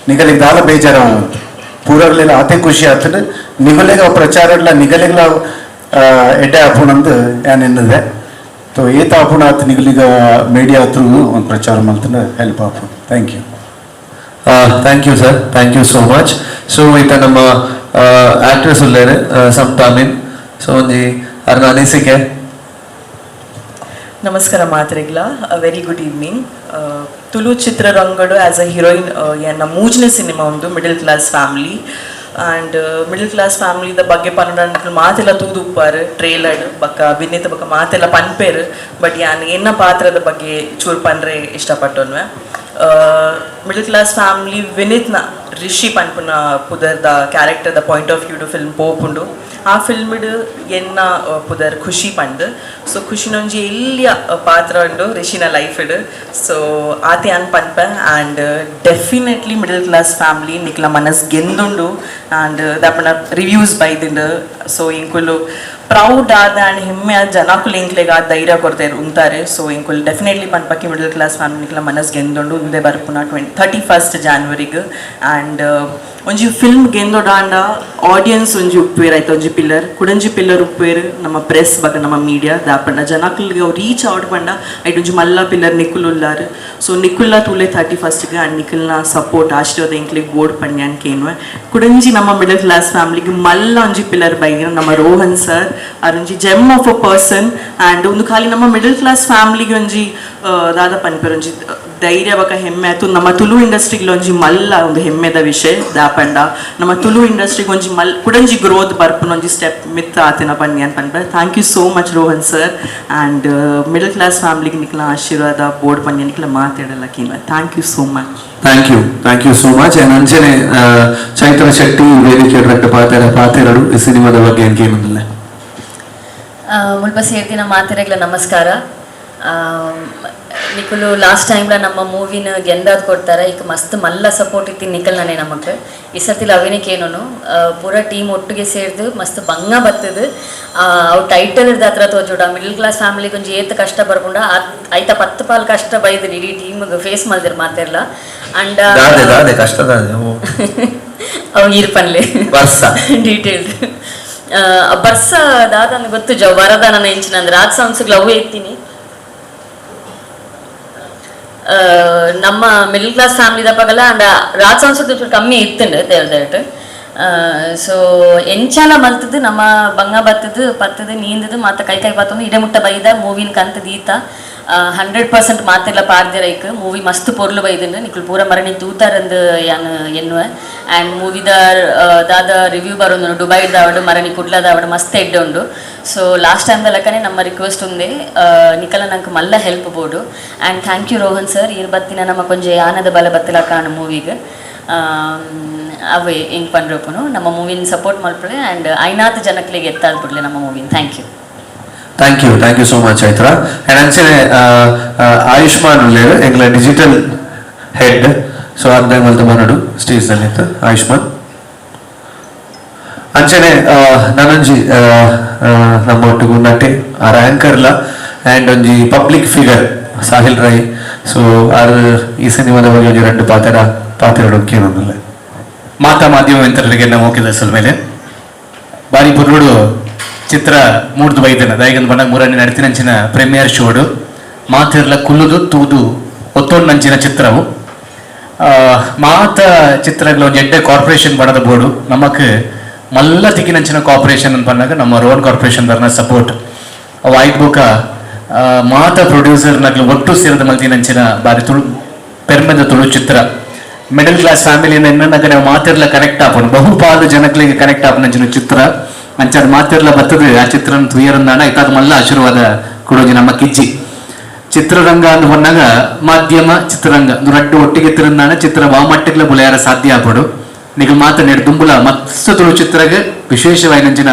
ನಿಗಲಿಗೆ ದಾಲ ಬೇಜಾರಾವಂತ ಪೂರಗ್ಲೆಲ್ಲ ಆತೆ ಖುಷಿ ಆತನ ನಿಗಲೆಗ ಪ್ರಚಾರ ಇಲ್ಲ ನಿಗಲೆಗ್ಲ ಎಡ್ಡೆ ಆಪುಣಂದು ಯಾನ್ ಎನ್ನುದೆ. ಸೊ ಏತ ಆಪುಣ ಆತ ನಿಗಲಿಗ ಮೀಡಿಯಾ ಹತ್ರ ಒಂದು ಪ್ರಚಾರ ಮಲ್ತನ help ಆಪುಣ. Thank you. Thank you sir, thank you so much. So ಈತ ನಮ್ಮ ಆಕ್ಟ್ರೆಸ್ ಉಲ್ಲೇನೆ ಸಮತಾಮಿನ್. ಸೊ ಒಂಜಿ ಅರ್ನ ಅನಿಸಿಕೆ. ನಮಸ್ಕಾರ ಮಾತ್ರೆಗ್ಲ, very good evening. Tulu ಚಿತ್ರರಂಗಡು as a heroine ಎನ್ನ ಮೂಜನೇ ಸಿನಿಮಾ ಒಂದು middle class family. And middle class ಫ್ಯಾಮಿಲಿದ ಬಗ್ಗೆ ಪನ್ನಡ ಮಾತೆಲ್ಲ ತೂದು ಉಪ್ಪಾರು ಟ್ರೇಲರ್ ಬಕ್ಕ ವಿನೀತ ಬಕ್ಕ ಮಾತೆಲ್ಲ ಪನ್ಪೇರು. ಬಟ್ ಯಾನ್ ಎನ್ನ ಪಾತ್ರದ ಬಗ್ಗೆ ಚೂರು ಪನ್ರೆ ಇಷ್ಟಪಟ್ಟೊನ್ವೆ. Middle class family ವಿನೀತ್ನ ರಿಷಿ ಪನ್ಪುನ ಪುದರ್ದ character the point of view film ಪೋಪುಂಡು. ಆ ಫಿಲ್ಮಿಡ್ ಎನ್ನ ಪುದರ್ ಖುಷಿ ಪಂಡ್. ಸೊ ಖುಷಿನೊಂಜಿ ಎಲ್ಲಿಯ ಪಾತ್ರ ಉಂಡು ರಿಷಿನ ಲೈಫ್ಡ್. ಸೊ ಆತೆ ಅನ್ ಪನ್ಪೆ. And definitely middle class family ನಿಕ್ಲ ಮನಸ್ ಗೆಂದುಂಡು. And ದಾಪಣ reviews ಬೈದಿಂಡು. ಸೊ ಇಂಕುಲು ಪ್ರೌಡ್ ಆದ ಆ್ಯಂಡ್ ಹೆಮ್ಮೆ ಆದ ಜನಕುಲು ಎಂಕ್ಲೆಗ್ ಆ ಧೈರ್ಯ ಕೊಡ್ತಾರೆ ಉಂತಾರೆ. ಸೊ ಇಂಕುಲು ಡೆಫಿನೆಟ್ಲಿ ಪನ್ಪಕ್ಕೆ middle class family ನಿಕ್ಲ ಮನಸ್ ಗೆಂದುಂಡು. ಉಂದೆ ಬರ್ಪುನ 31 ಜಾನ್ವರಿಗೆ. ಆ್ಯಂಡ್ ಒಂಜಿ ಫಿಲ್ಮ್ ಗೆಂದೊಡಾಂಡ ಆಡಿಯನ್ಸ್ ಒಂಜಿ ಉಪ್ಪೇರ್ ಆಯ್ತು ಒಂಜಿ ಪಿಲ್ಲರ್ ಕುಡಂಜಿ ಪಿಲ್ಲರ್ ಉಪ್ಪೇರ್ ನಮ್ಮ ಪ್ರೆಸ್ ಬಗ ನಮ್ಮ ಮೀಡಿಯಾ ದಾಪಂಡ ಜನಕುಲ್ಗೆ ಅವು ರೀಚ್ ಔಟ್ ಪಂಡ ಐಟ್ ಒಂಜಿ ಮಲ್ಲ ಪಿಲ್ಲರ್ ನಿಕ್ಕುಲ್ ಉಲ್ಲಾರ್. ಸೊ ನಿಕ್ಕುಲ್ಲ ತೂಲೆ 31ಗೆ ಆ್ಯಂಡ್ ನಿಕ್ಕಲ್ನ ಸಪೋರ್ಟ್ ಆಶೀರ್ವಾದ ಎಂಕ್ಲೆಗ್ ಬೋರ್ಡ್ ಪಂಡ್ಯಾನ್ ಕೇನ್ವೆ. ಕುಡಂಜಿ ನಮ್ಮ ಮಿಡಲ್ ಕ್ಲಾಸ್ ಫ್ಯಾಮಿಲಿಗೆ ಮಲ್ಲ ಒಂಜಿ ಪಿಲ್ಲರ್ ಬೈದಿನ ನಮ್ಮ ರೋಹನ್ ಸರ್ ಅರೊಂಜಿ gem of a person. And ಒಂದು ಖಾಲಿ ನಮ್ಮ ಮಿಡಲ್ ಕ್ಲಾಸ್ ಫ್ಯಾಮಿಲಿಗೆ ಒಂಜಿ ದಾದ ಪನ್ಪೆರ್ ಒಂಜಿ ಧೈರ್ಯ ಬಕ ಹೆಮ್ಮೆ ಆಯ್ತು. ನಮ್ಮ ತುಳು ಇಂಡಸ್ಟ್ರಿಗೆ ಒಂಜಿ ಮಲ್ಲ ಒಂದು ಹೆಮ್ಮೆದ ವಿಷಯ ದಾಪಂಡ ನಮ್ಮ ತುಳು ಇಂಡಸ್ಟ್ರಿಗೆ ಒಂಜಿ ಮಲ್ ಕುಡಂಜಿ ಗ್ರೋತ್ ಬರ್ಪುನ ಒಂಜಿ ಸ್ಟೆಪ್ ಮಿತ್ ಆತಿನ ಪನ್ನಿ ಅನ್ ಪನ್ಪೆ. Thank you so much Rohan sir. And middle class ಫ್ಯಾಮಿಲಿಗೆ ನಿಕ್ಲ ಆಶೀರ್ವಾದ ಬೋರ್ಡ್ ಪನ್ನಿ ನಿಕ್ಲ ಮಾತಾಡಲ್ಲ ಕೀನ. Thank you so much. Thank you, thank you so much. And ಅಂಚನೆ ಚೈತ್ರ ಶೆಟ್ಟಿ ವೇದಿಕೆ ರಡ್ಡ್ ಪಾತೆರ ಪಾತೆರಡು ಈ ಸಿನಿಮಾದ ಬಗ್ಗೆ ಏನೊಂದಿಲ್ಲ. ಮುಲ್ಪ ಸೇರ್ದಿನ ಮಾತೆರೆಗ್ಲ ನಮಸ್ಕಾರ. ನಿಕುಲು ಲಾಸ್ಟ್ ಟೈಮ್ಲ ನಮ್ಮ ಮೂವಿನ ಗೆಂದಾದ್ ಕೊಡ್ತಾರೆ ಈಗ ಮಸ್ತ್ ಮಲ್ಲ ಸಪೋರ್ಟ್ ಇತ್ತಿ ನಿಕಲ್ ನಾನೇ ನಮಕ್ ಈ ಸರ್ತಿ ಅವಿನಕ್ಕೆ ಏನೋನು ಪೂರ ಟೀಮ್ ಒಟ್ಟಿಗೆ ಸೇರ್ದು ಮಸ್ತ್ ಬಂಗ ಬತ್ತದು. ಅವು ಟೈಟಲ್ ಇರ್ದ ಹತ್ರ ತೋಜುಡ ಮಿಡಲ್ ಕ್ಲಾಸ್ ಫ್ಯಾಮಿಲಿಗೆ ಒಂಜಿ ಏತ್ ಕಷ್ಟ ಬರ್ಪುಂಡ ಐತ 10 ಪಾಲ್ ಕಷ್ಟ ಬೈದು ಇಡೀ ಟೀಮ್ ಫೇಸ್ ಮಲ್ದಿರ್ ಮಾತೆರ್ಲ. ಅಂಡ್ ದಾದೆ ಕಷ್ಟ ದಾದೆ ಅವು ಇರ್ಪನ್ಲೆ ಬರ್ಸ ಡೀಟೇಲ್ಡ್ ಬರ್ಸ ದಾದ ಗೊತ್ತು ಜವ್ ವರದಾನ ಎಂಚಿನ ಅಂದ್ರೆ ರಾಜ್ ಸಾಂಗ್ಸ್ಗಳು ಅವು ಎತ್ತೀನಿ. ನಮ್ಮ middle class family ದಪಗಲ and Raj songs ಚೂರು ಕಮ್ಮಿ ಇತ್ತುಂಡು ತೇಲ್ದೇಟ್. ಸೊ ಎಂಚಾಲ ಮಲ್ತದ್ದು ನಮ್ಮ ಬಂಗ ಬತ್ತದು ಪತ್ತದು ನೀಂದದು ಮಾತ ಕೈ ಕೈ ಪಾತೊಂದು ಇಡೆ ಮುಟ್ಟ ಬೈದ ಮೂವಿನ ಕಂತ ದೀತ 100% ಮಾತೆಲ್ಲ ಪಾರ್ದಿರೈಕ್ ಮೂವಿ ಮಸ್ತ್ ಪೊರ್ಲು ಬೈದುಂಡು. ನಿಕುಲು ಪೂರ ಮರಣಿ ತೂತಾರಂದು ಯಾನ್ ಎನ್ನುವೆ. ಆ್ಯಂಡ್ ಮೂವಿದ ದಾದ ರಿವ್ಯೂ ಬರೋದು ದುಬೈದಾವಡು ಮರಣಿ ಕುಡ್ಲದಾವಡು ಮಸ್ತ್ ಎಡ್ಡೆ ಉಂಡು. So last time ಲೆಕ್ಕನೆ ನಮ್ಮ ರಿಕ್ವೆಸ್ಟ್ ಉಂದೆ ನಿಕಲ ನಂಗೆ ಮಲ್ಲ help board. And thank you Rohan sir ಇರ್ ಬತ್ತಿನ ನಮ್ಮ ಕೊಂಜೆ ಆನದ ಬಲ ಬತ್ತಿಲ ಕಾಣು ಮೂವಿಗೆ ಅವೇ ಹೆಂಗೆ ಪಂಡ್ರಪ್ಪನು ನಮ್ಮ ಮೂವಿನ ಸಪೋರ್ಟ್ ಮಲ್ಪಲೆ ಆ್ಯಂಡ್ ಐನಾತ್ ಜನಕ್ಲೆಗೆ ಎತ್ತಾದ್ ಬಿಡ್ಲೆ ನಮ್ಮ ಮೂವಿನ. Thank you. Thank you, thank you so much Chaitra. And ಅಂಚನೆ ಆಯುಷ್ಮಾನ್ ಉಲ್ಲೇರು ಎಂಗ್ಲ digital head. So ಅಂದಾಯ ಮಲ್ತ ಬನ್ನಡು ಸ್ಟೇಜ್ ನಲ್ಲಿ ಆಯುಷ್ಮಾನ್. ಅಂಚನೆ ನನೊಂಜಿ ನಮ್ಮ ಒಟ್ಟುಗು ನಟೆ ಆರ್ ಆಂಕರ್ಲ ಆ್ಯಂಡ್ ಒಂಜಿ public figure Sahil Rai. So R ಈ ಸಿನಿಮಾದ ಬಗ್ಗೆ ಒಂಜಿ ರಡ್ಡ್ ಪಾತೆರ ಪಾತೆರಡು ಕೇಳೊಂದುಲ್ಲೆ. ಮಾತಾ ಮಾಧ್ಯಮ ಮಿತ್ರರಿಗೆ ನಮ್ಮ ಸೊಲ್ಮೆಲೆ. ಬಾರಿ ಪೊರ್ಲುಡು ಚಿತ್ರ ಮೂಡ್ದು ಬೈದನ ದಾಯಗಂದು ಬಣ್ಣ ಮೂರನೇ ನಡತಿನಂಚಿನ ಪ್ರೀಮಿಯರ್ ಶೋಡು ಮಾತೆರ್ಲ ಕುಲ್ಲುದು ತೂದು ಒತ್ತೊಂಡಂಚಿನ ಚಿತ್ರವು. ಮಾತ ಚಿತ್ರಗಳ ಒಂಜಿ ಎಡ್ಡೆ ಕಾರ್ಪೊರೇಷನ್ ಬಣದ ಬೋರ್ಡು ನಮಕ್ ಮಲ್ಲ ತಿಕ್ಕಿನಂಚಿನ ಕಾರ್ಪೊರೇಷನ್ ಅಂತ ಬಂದಾಗ ನಮ್ಮ ರೋಹನ್ ಕಾರ್ಪೊರೇಷನ್ ದರ್ನ ಸಪೋರ್ಟ್ ಅವು ಆಯ್ತು. ಬೊಕ ಮಾತ ಪ್ರೊಡ್ಯೂಸರ್ ನಗ್ಲು ಒಟ್ಟು ಸೇರಿದ ಮಲ್ತಿನಂಚಿನ ಬಾರಿ ತುಳು ಪೆರ್ಮೆದ ತುಳು ಚಿತ್ರ. Middle class family ಎನ್ನಗ ನಾವು ಮಾತಿರ್ಲ ಕನೆಕ್ಟ್ ಆಪುಂಡು, ಬಹುಪಾಲು ಜನಗಳಿಗೆ ಕನೆಕ್ಟ್ ಆಪುನಂಚಿನ ಚಿತ್ರ. ಅಂಚಾದ ಮಾತಿರ್ಲ ಬರ್ತದೆ ಆ ಚಿತ್ರನ ತುಯರಂದಾಣ ಇತ್ತಾದ ಮಲ್ಲ ಆಶೀರ್ವಾದ ಕೊಡೋಜಿ ನಮ್ಮ ಕಿಜ್ಜಿ. ಚಿತ್ರರಂಗ ಅಂದ್ ಹೊನ್ನಾಗ ಮಾಧ್ಯಮ ಚಿತ್ರರಂಗ ರಡ್ಡು ಒಟ್ಟಿಗೆ ತಿರುಂದಾಣ ಚಿತ್ರ ವಾಮಟ್ಟಿಗ್ಲ ಬುಲೆಯಾರ ಸಾಧ್ಯ ಆಪಡು. ನಿಗಲ್ ಮಾತ ನೆಡ್ ದುಂಬುಲ ಮಸ್ತ್ ತುಳು ಚಿತ್ರಗ್ ವಿಶೇಷವಾಯಿನಂಚಿನ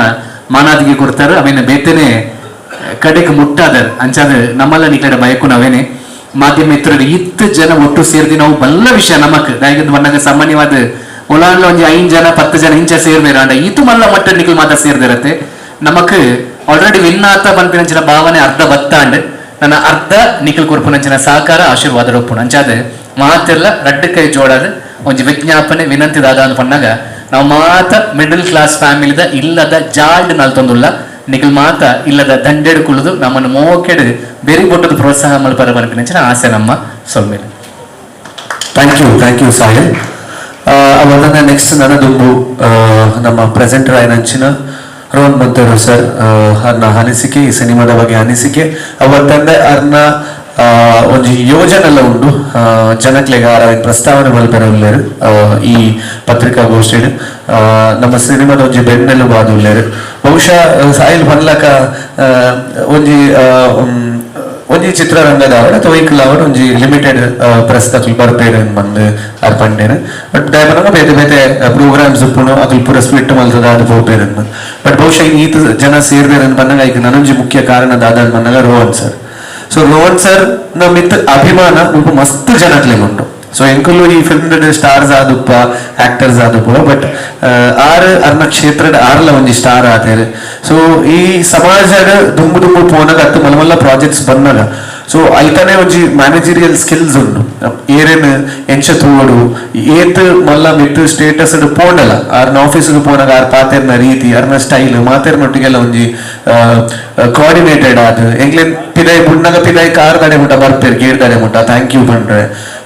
ಮಾನಾದಿಗೆ ಕೊಡ್ತಾರೆ, ಅವೇನ ಬೇತನೆ ಕಡೆಗೆ ಮುಟ್ಟಾದರ್. ಅಂಚಾದ ನಮ್ಮಲ್ಲ ನಿಕಡೆ ಬಯಕು ನಾವೇನೆ ಮಾಧ್ಯಮ ಮಿತ್ರರು ಇತ್ತು ಜನ ಒಟ್ಟು ಸೇರ್ದಿ ನಾವು ಬಲ್ಲ ವಿಷಯ ನಮಕ್. ದಾಯಗಂದ್ ಬಣ್ಣಗ ಸಾಮಾನ್ಯವಾದ ಒಲಾನ್ಲ ಒಂಜಿ 5 ಜನ 10 ಜನ ಇಂಚ ಸೇರ್ಮೇರ ಅಂಡ ಈತು ಮಲ್ಲ ಮಟ್ಟ ನಿಕಲ್ ಮಾತ ಸೇರ್ದಿರತ್ತೆ. ನಮಕ್ ಆಲ್ರೆಡಿ ವಿನ್ ಆತ ಪನ್ಪಿನಂಚಿನ ಭಾವನೆ ಅರ್ಧ ಬತ್ತಾಂಡ್. ನನ್ನ ಅರ್ಧ ನಿಖಲ್ ಕೊರ್ಪುನಂಚಿನ ಸಹಕಾರ ಆಶೀರ್ವಾದ ಒಪ್ಪುಣ. ಅಂಚಾದ ಮಾತೆಲ್ಲ ರಡ್ಡು ಕೈ ಜೋಡಾದ ಒಂಜಿ ವಿಜ್ಞಾಪನೆ ವಿನಂತಿ ದಾದ ಅಂತ ಪನ್ನಾಗ, ನಾವು ಮಾತ ಮಿಡಲ್ ಕ್ಲಾಸ್ ಫ್ಯಾಮಿಲಿದ ಇಲ್ಲದ ಜಾಲ್ಡ್ ನಲ್ತೊಂದುಲ್ಲ. ನಿಖಲ್ ಮಾತ ಇಲ್ಲದ ದಂಡೆಡು ಕುಳಿದು ನಮ್ಮನ್ನು ಮೋಕೆಡು ಬೆರಿ ಬೊಟ್ಟದ ಪ್ರೋತ್ಸಾಹ ಮಲ್ಪರ ಪನ್ಪಿನಂಚಿನ ಆಸೆ ನಮ್ಮ ಸೊಲ್ಮೇಲೆ. Thank you, thank you Sahil. ಅವನ್ನ ನೆಕ್ಸ್ಟ್ ನನ್ನ ದುಂಬು ನಮ್ಮ ಪ್ರೆಸೆಂಟರ್ ಆಯ್ನಂಚಿನ ರೋಹನ್ ಬಂತರು ಸರ್ ಅರ್ನ ಅನಿಸಿಕೆ, ಈ ಸಿನಿಮಾದ ಬಗ್ಗೆ ಅನಿಸಿಕೆ, ಅವತ್ತಂದೆ ಅರ್ನ ಒಂಜಿ ಯೋಜನೆಲ್ಲ ಉಂಡು ಜನಕ್ಲೆಗ್ ಆರ ಪ್ರಸ್ತಾವನೆ ಮಲ್ಪೆರೆ ಉಲ್ಲೆರ್. ಈ ಪತ್ರಿಕಾಗೋಷ್ಠಿಡ್ ನಮ್ಮ ಸಿನಿಮಾದ ಒಂಜಿ ಬೆನ್ನೆಲುಬಾದ್ ಉಲ್ಲೆರ್. ಬಹುಶಃ ಸಾಹಿಲ್ ಪನ್ಲಕ ಒಂಜಿ ಒಂಜಿ ಚಿತ್ರರಂಗದ ಅವರ ಅಥವಾ ವೆಹಿಕಲ್ ಅವರ ಒಂಜಿ ಲಿಮಿಟೆಡ್ ಪ್ರೆಸ್ ದಕ್ಲು ಬರ್ಪೇರು ಬಂದು ಅರ್ ಪಂಡೇರು. ಬಟ್ ದಾಯಪನಗ ಬೇತೆ ಬೇತೆ ಪ್ರೋಗ್ರಾಮ್ಸ್ ಉಪ್ಪುನು, ಅಕುಲು ಪೂರ ಸ್ಪ್ಲಿಟ್ ಮಲ್ತದ ಅದು ಪೋಪೇರು. ಬಟ್ ಬಹುಶಃ ಈತ ಜನ ಸೇರ್ದೇರು ಪನ್ನಗ ಐಕ್ ನನೊಂಜಿ ಮುಖ್ಯ ಕಾರಣ ದಾದ ಪನ್ನಗ Rohan sir. So Rohan sir ನ ಮಿತ್ ಅಭಿಮಾನ ಮುಲ್ಪ ಮಸ್ತ್ ಜನಕ್ಲೆಗ್ ಉಂಡು. ಸೊ ಎಂಕುಲು ಈ ಫಿಲ್ಮ್ ಸ್ಟಾರ್ಸ್ ಆದುಪ್ಪ, ಆಕ್ಟರ್ಸ್ ಆದುಪ್ಪ, ಬಟ್ ಆರ್ ಅರ್ನ ಕ್ಷೇತ್ರದ ಆರ್ಲ ಒಂಜಿ ಸ್ಟಾರ್ ಆತೇರು. ಸೊ ಈ ಸಮಾಜದ ದುಂಬು ದುಂಬು ಪೋನಾಗ ಅತ್ತು ಮಲ್ಲ ಮಲ್ಲ ಪ್ರಾಜೆಕ್ಟ್ಸ್ ಬಂದಾಗ, ಸೊ ಐತನೇ ಒಂಜಿ ಮ್ಯಾನೇಜರಿಯಲ್ ಸ್ಕಿಲ್ಸ್ ಉಂಡು. ಏರೇನು ಎಂಚ ತೂವಡು, ಏತ್ ಮಲ್ಲ ಮಿತ್ ಸ್ಟೇಟಸ್ ಪೋಂಡಲ, ಆರ್ನ ಆಫೀಸ್ ಪೋನಾಗ ಆರ್ ಪಾತೆರ್ನ ರೀತಿ, ಅರ್ನ ಸ್ಟೈಲ್, ಮಾತೆರ್ನೊಟ್ಟಿಗೆಲ್ಲ ಒಂಜಿ ಕೋಆರ್ಡಿನೇಟೆಡ್ ಆದ್ ಎಂಕ್ಲೆನ್ ಪಿದಾಯಿ ಬುಡ್ನಗ ಪಿದಾಯಿ ಕಾರ್ ದಡೆ ಮುಟ್ಟ ಬರ್ಪೇರು, ಗೇಟ್ ದಡೆ ಮುಟ್ಟ thank you ಪಂಡ್ರೆ.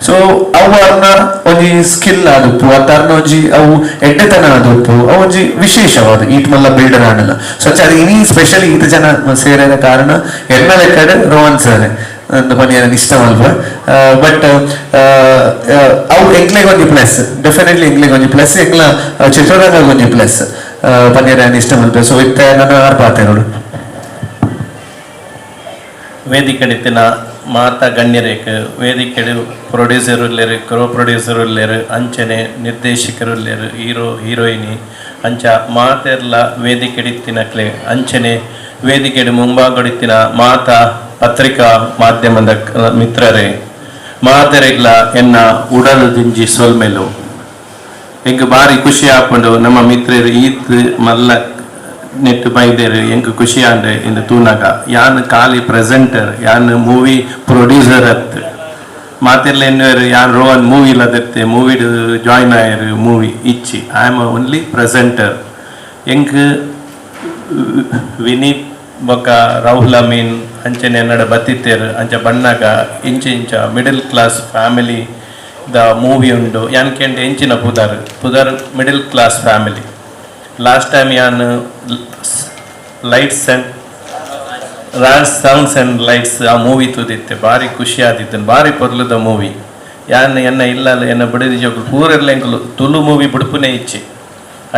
ಸೊ ಅವು ಅರ್ನ ಒಂಜಿ ಸ್ಕಿಲ್ ಆದುಪ್ಪು ಅತ್ತ ಅರ್ನ ಒಂಜಿ ಅವು ಎಡ್ಡೆತನ ಆದುಪ್ಪು, ಅವು ಒಂಜಿ ವಿಶೇಷವಾದ ಈಟ್ ಮಲ್ಲ ಬಿಲ್ಡರ್ ಆಡಲ್ಲ. ಸೊ ಅದು ಇನಿ ಸ್ಪೆಷಲಿ ಈತ ಜನ ಸೇರಿದ ಕಾರಣ ಎನ್ನ ಲೆಕ್ಕಡ್ ರೋಹನ್ ಸರ್ ಅಂದ್ ಪನಿಯರ ಇಷ್ಟ ಮಲ್ಪ. ಬಟ್ ಅವು ಎಂಕ್ಲೆಗ್ ಒಂಜಿ ಪ್ಲಸ್, ಡೆಫಿನೆಟ್ಲಿ ಎಂಕ್ಲೆಗ್ ಒಂಜಿ ಪ್ಲಸ್, ಎಂಕ್ಲ ಚಿತ್ರರಂಗ ಒಂಜಿ ಪ್ಲಸ್ ಪನಿಯರ ಇಷ್ಟ ಮಲ್ಪ. ಸೊ ಇತ್ತೆ ನನ್ನ ಆರ್ ಪಾತೆರೋಡು. ವೇದಿಕೆಡಿತ್ತಿನ ಮಾತಾ ಗಣ್ಯರೇಕ್, ವೇದಿಕೆಡು ಪ್ರೊಡ್ಯೂಸರ್ ಉಲ್ಲೇರು, ಕ್ರೋ ಪ್ರೊಡ್ಯೂಸರ್ ಉಲ್ಲೇರು, ಅಂಚನೆ ನಿರ್ದೇಶಕರು ಉಲ್ಲೇರು, ಹೀರೋ ಹೀರೋಯಿನಿ, ಅಂಚ ಮಾತೆರ್ಲ ವೇದಿಕೆಡಿತ್ತಿನಕ್ಲೆ, ಅಂಚನೆ ವೇದಿಕೆಡು ಮುಂಭಾಗಡಿತ್ತಿನ ಮಾತಾ ಪತ್ರಿಕಾ ಮಾಧ್ಯಮದ ಮಿತ್ರರೇ, ಮಾತೆರೆಗ್ಲ ಎನ್ನ ಉಡಲು ದಿಂಜಿ ಸೊಲ್ಮೆಲು. ಎಂಕ್ ಬಾರಿ ಖುಷಿ ಆಪುಂಡು. ನಮ್ಮ ಮಿತ್ರರು ಈತ್ ಮಲ್ಲ ನೆಟ್ ಬೈದೇರು, ಎಂಕ್ ಖುಷಿ ಆಂಡ್ ಇಂದು ತೂನಗ. ಯಾನ್ ಖಾಲಿ ಪ್ರೆಸೆಂಟರ್, ಯಾನ್ ಮೂವಿ ಪ್ರೊಡ್ಯೂಸರ್ ಅತ್. ಮಾತೆರ್ಲ ಎನ್ನುವರು ಯಾನ್ ರೋಹನ್ ಮೂವಿ ಇಲ್ಲದತ್ತೆ, ಮೂವಿ ಜಾಯ್ನ್ ಆಯರು, ಮೂವಿ ಇಚ್ಚಿ. I am only presenter. ಎಂಕ್ ವಿನೀತ್ ಬೊಕ್ಕ ರಾಹುಲ್ ಅಮೀನ್ ಅಂಚನೆ ಎನ್ನಡ ಬತ್ತಿತ್ತೇರು. ಅಂಚ ಬಣ್ಣಗ ಇಂಚ ಇಂಚ middle class family the movie ಉಂಡು. ಯಾನ್ ಕೇಂಡ ಎಂಚಿನ ಪುದರ್? ಪುದರ್ middle class family. Last time ಯಾನ್ lights and Raj sounds and lights ಆ ಮೂವಿ ತೂದಿತ್ತೆ. ಭಾರಿ ಖುಷಿ ಆದಿತ್ತು, ಭಾರಿ ಪೊರ್ಲುದ ಮೂವಿ. ಯಾನ್ ಎನ್ನ ಇಲ್ಲ ಎನ್ನ ಬಿಡದಿ ಜೋಕುಲು ಪೂರೆಲ್ಲ ಎಂಕುಲು ತುಳು ಮೂವಿ ಬುಡುಪುನೇ ಇಚ್ಚಿ.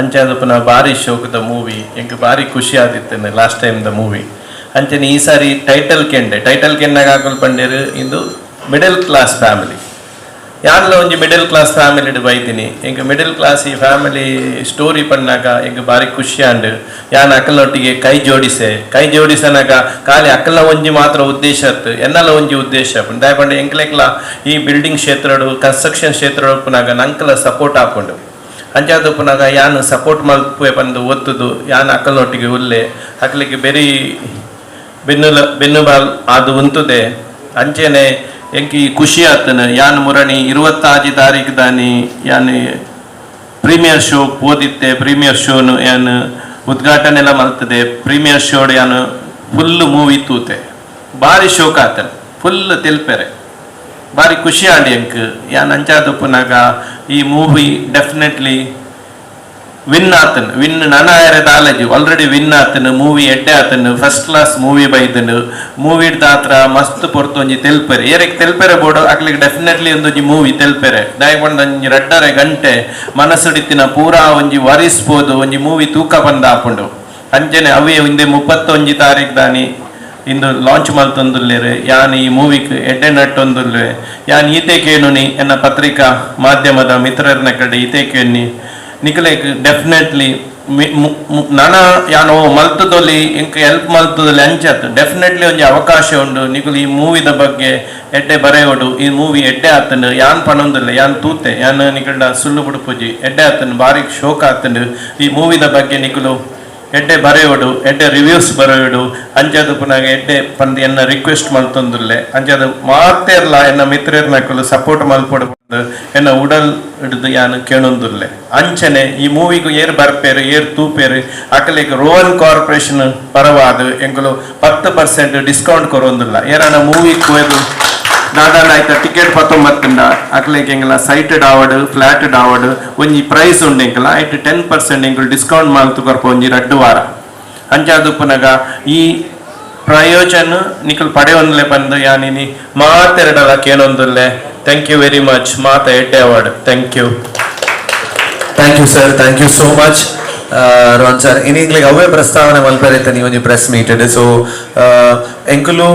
ಅಂಚಾದ ಪುನಃ ಭಾರಿ ಶೋಕದ ಮೂವಿ, ಎಂಕ್ ಭಾರಿ ಖುಷಿ ಆದಿತ್ತು last time the movie. ಅಂಚನೆ ಈ ಸಾರಿ ಟೈಟಲ್ ಕೆಂಡೆ. ಟೈಟಲ್ ಕೆಂಡಾಗ ಹಾಕಲ್ ಪಂಡೇರು, ಇಂದು middle class family. ಯಾನ್ಲ ಒಂಜಿ middle class family ಬೈದಿನಿ. ಎಂಕ್ ಮಿಡಲ್ ಕ್ಲಾಸ್ ಈ ಫ್ಯಾಮಿಲಿ ಸ್ಟೋರಿ ಪನ್ನಾಗ ಎಂಕ್ ಬಾರಿ ಖುಷಿ ಆಂಡ್. ಯಾನ್ ಅಕ್ಕಲೊಟ್ಟಿಗೆ ಕೈ ಜೋಡಿಸೆ, ಕೈ ಜೋಡಿಸನಾಗ ಖಾಲಿ ಅಕ್ಕಲ ಒಂಜಿ ಮಾತ್ರ ಉದ್ದೇಶ ಅತ್ತು, ಎನ್ನಲ ಒಂಜಿ ಉದ್ದೇಶ ದಾಯ ಪಂಡ ಎಂಕ್ಲೆಕ್ಲ ಈ ಬಿಲ್ಡಿಂಗ್ ಕ್ಷೇತ್ರಡು ಕನ್ಸ್ಟ್ರಕ್ಷನ್ ಕ್ಷೇತ್ರ ಉಪ್ಪುನಾಗ ನಂಕಲ ಸಪೋರ್ಟ್ ಆಪುಂಡು. ಅಂಚಾದ ಉಪ್ಪುನಾಗ ಯಾನ್ ಸಪೋರ್ಟ್ ಮಲ್ಪುವೆ ಪಂದು ಒತ್ತುದು ಯಾನ್ ಅಕ್ಕಲೊಟ್ಟಿಗೆ ಉಲ್ಲೆ ಅಕ್ಲಿಗೆ ಬೆರಿ ಬೆನ್ನುಲ ಬೆನ್ನುಬಾಲ್ ಅದು ಉಂತುದೆ. ಅಂಚೆನೆ ಎಂಕ್ ಈ ಖುಷಿ ಆತನ ಯಾನ್ ಮುರಣಿ 26 ತಾರೀಕು ದಾನಿ ಯಾನ್ ಪ್ರೀಮಿಯರ್ ಶೋ ಪೋದಿತ್ತೆ. ಪ್ರೀಮಿಯರ್ ಶೋನು ಯಾನ್ ಉದ್ಘಾಟನೆ ಎಲ್ಲ ಮಲ್ತದೆ. ಪ್ರೀಮಿಯರ್ ಶೋಡ್ ಯಾನ್ ಫುಲ್ ಮೂವಿ ತೂತೆ, ಬಾರಿ ಶೋಕ್ ಆತನ, ಫುಲ್ ತೆಲ್ಪೆರೆ ಬಾರಿ ಖುಷಿ ಆಂಡ್ ಎಂಕ್. ಯಾನ್ ಅಂಚಾದುಪ್ಪುನಾಗ ಈ movie definitely win ಆತನ್, ವಿನ್ ನನ ಆಯರೆ ದಾಲಜಿ ಆಲ್ರೆಡಿ ವಿನ್ ಆತನ್. ಮೂವಿ ಎಡ್ಡೆ ಆತನ್, first class movie ಬೈದನ್. Movie ದಾತ್ರ ಮಸ್ತ್ ಪೊರ್ತು ಒಂಜಿ ತೆಲ್ಪೆರೆ, ಏರೆಗ್ ತೆಲ್ಪೆರೆ ಬೋಡು ಅಕ್ಲಿಗೆ ಡೆಫಿನೆಟ್ಲಿ ಒಂದೊಂಜಿ ಮೂವಿ ತೆಲ್ಪೆರೆ. ದಾಯೆ ಪಂಡ ಒಂಜಿ 2.5 ಗಂಟೆ ಮನಸ್ಸುಡಿತ್ತಿನ ಪೂರಾ ಒಂಜಿ ವರಿಸ್ಬೋದು ಒಂಜಿ ಮೂವಿ ತೂಕ ಪಂದ ಆಪುಂಡು. ಅಂಚನೆ ಅವೇ ಇಂದೆ 31 ತಾರೀಕು ದಾನಿ ಇಂದು ಲಾಂಚ್ ಮಲ್ತೊಂದುಲ್ಲೆರ್. ಯಾನ್ ಈ ಮೂವಿಕ್ ಎಡ್ಡೆ ನಟ್ಟೊಂದುಲ್ಲೆ. ಯಾನ್ ಈತೆ ಕೇನುನಿ ಎನ್ನ ಪತ್ರಿಕಾ ಮಾಧ್ಯಮದ ಮಿತ್ರರನ ಕಡೆ ಈತೆ ಕೇನಿ, ನಿಕಲೆಗ್ ಡೆಫಿನೆಟ್ಲಿ ನನ ಯಾನ್ ಓ ಮಲ್ತದೊಲಿ ಇಂಕ್ ಹೆಲ್ಪ್ ಮಲ್ತದೊಲಿ ಅಂಚತ್ ಡೆಫಿನೆಟ್ಲಿ ಒಂಜಿ ಅವಕಾಶ ಉಂಡು. ನಿಕುಲು ಈ ಮೂವಿದ ಬಗ್ಗೆ ಎಡ್ಡೆ ಬರೆಯೋಡು. ಈ ಮೂವಿ ಎಡ್ಡೆ ಆತಂಡು, ಯಾನ್ ಪನೊಂದುಲ್ಲೆ, ಯಾನ್ ತೂತೆ, ಯಾನ್ ನಿಕಲ್ಡ ಸುಳ್ಳು ಬುಡುಪುಜಿ. ಎಡ್ಡೆ ಆತಂಡು, ಬಾರಿ ಶೋಕ್ ಆತಂಡು. ಈ ಮೂವಿದ ಬಗ್ಗೆ ನಿಕುಲು ಎಡ್ಡೆ ಬರೆಯೋಡು, ಎಡ್ಡೆ ರಿವ್ಯೂಸ್ ಬರೆಯೋಡು. ಅಂಚಾದ ಪುನಗ ಎಡ್ಡೆ ಪಂದ್ ಎನ್ನ ರಿಕ್ವೆಸ್ಟ್ ಮಲ್ತೊಂದುಲ್ಲೆ. ಅಂಚಾದ ಮಾತೇರ್ಲ ಎನ್ನ ಮಿತ್ರರ್ನಕುಲು ಸಪೋರ್ಟ್ ಮಲ್ಪೊಡು ಪಂದ್ ಎನ್ನ ಉಡಲ್ ಹಿಡ್ದು ಯಾನ್ ಕೇಳೊಂದುಲ್ಲೆ. ಅಂಚನೆ ಈ ಮೂವಿಗೂ ಏರ್ ಬರ್ಪೇರು ಏರ್ ತೂಪೇರು ಅಕಲೆಗ್ ರೋಹನ್ ಕಾರ್ಪೊರೇಷನ್ ಪರವಾದ ಎಂಕುಲು 10% ಡಿಸ್ಕೌಂಟ್ ಕೊರೊಂದುಲ್ಲ. ಏರಾನ ಮೂವಿ ಕೋಯದು ದಾದಾನ ಆಯ್ತ ಟಿಕೆಟ್ ಪತ್ತೊಂಬತ್ತಂಡ ಅಕ್ಲೆಗ್ ಎಂಕಲ ಸೈಟೆಡ್ ಆವಡ್ ಫ್ಲಾಟೆಡ್ ಆವಡ್ ಒಂಜಿ ಪ್ರೈಸ್ ಉಂಡು ಎಂಕಲ ಐಟ್ 10% ಎಂಕುಲು ಡಿಸ್ಕೌಂಟ್ ಮಲ್ತು ಕೊರ್ಪ ಒಂಜಿ 2 ವಾರ. ಅಂಚಾದುಪ್ಪುನಗ ಈ ಪ್ರಯೋಜನ ನಿಕುಲು ಪಡೆಯೊಂದ್ಲೆ ಪಂದ್ ಯಾನಿನಿ ಮಾತೆರಡಲ ಕೇನೊಂದುಲ್ಲೆ. Thank you very much. ಮಾತ ಎಡ್ಡೆ award. Thank you. Thank you sir, thank you so much Rohan sir. ಇನಿ ಎಂಕ್ಲೆಗ್ ಅವೇ ಪ್ರಸ್ತಾವನೆ ಮಲ್ಪೆರೆ ನೀವು ಒಂಜಿ press meet. So ಎಂಕುಲು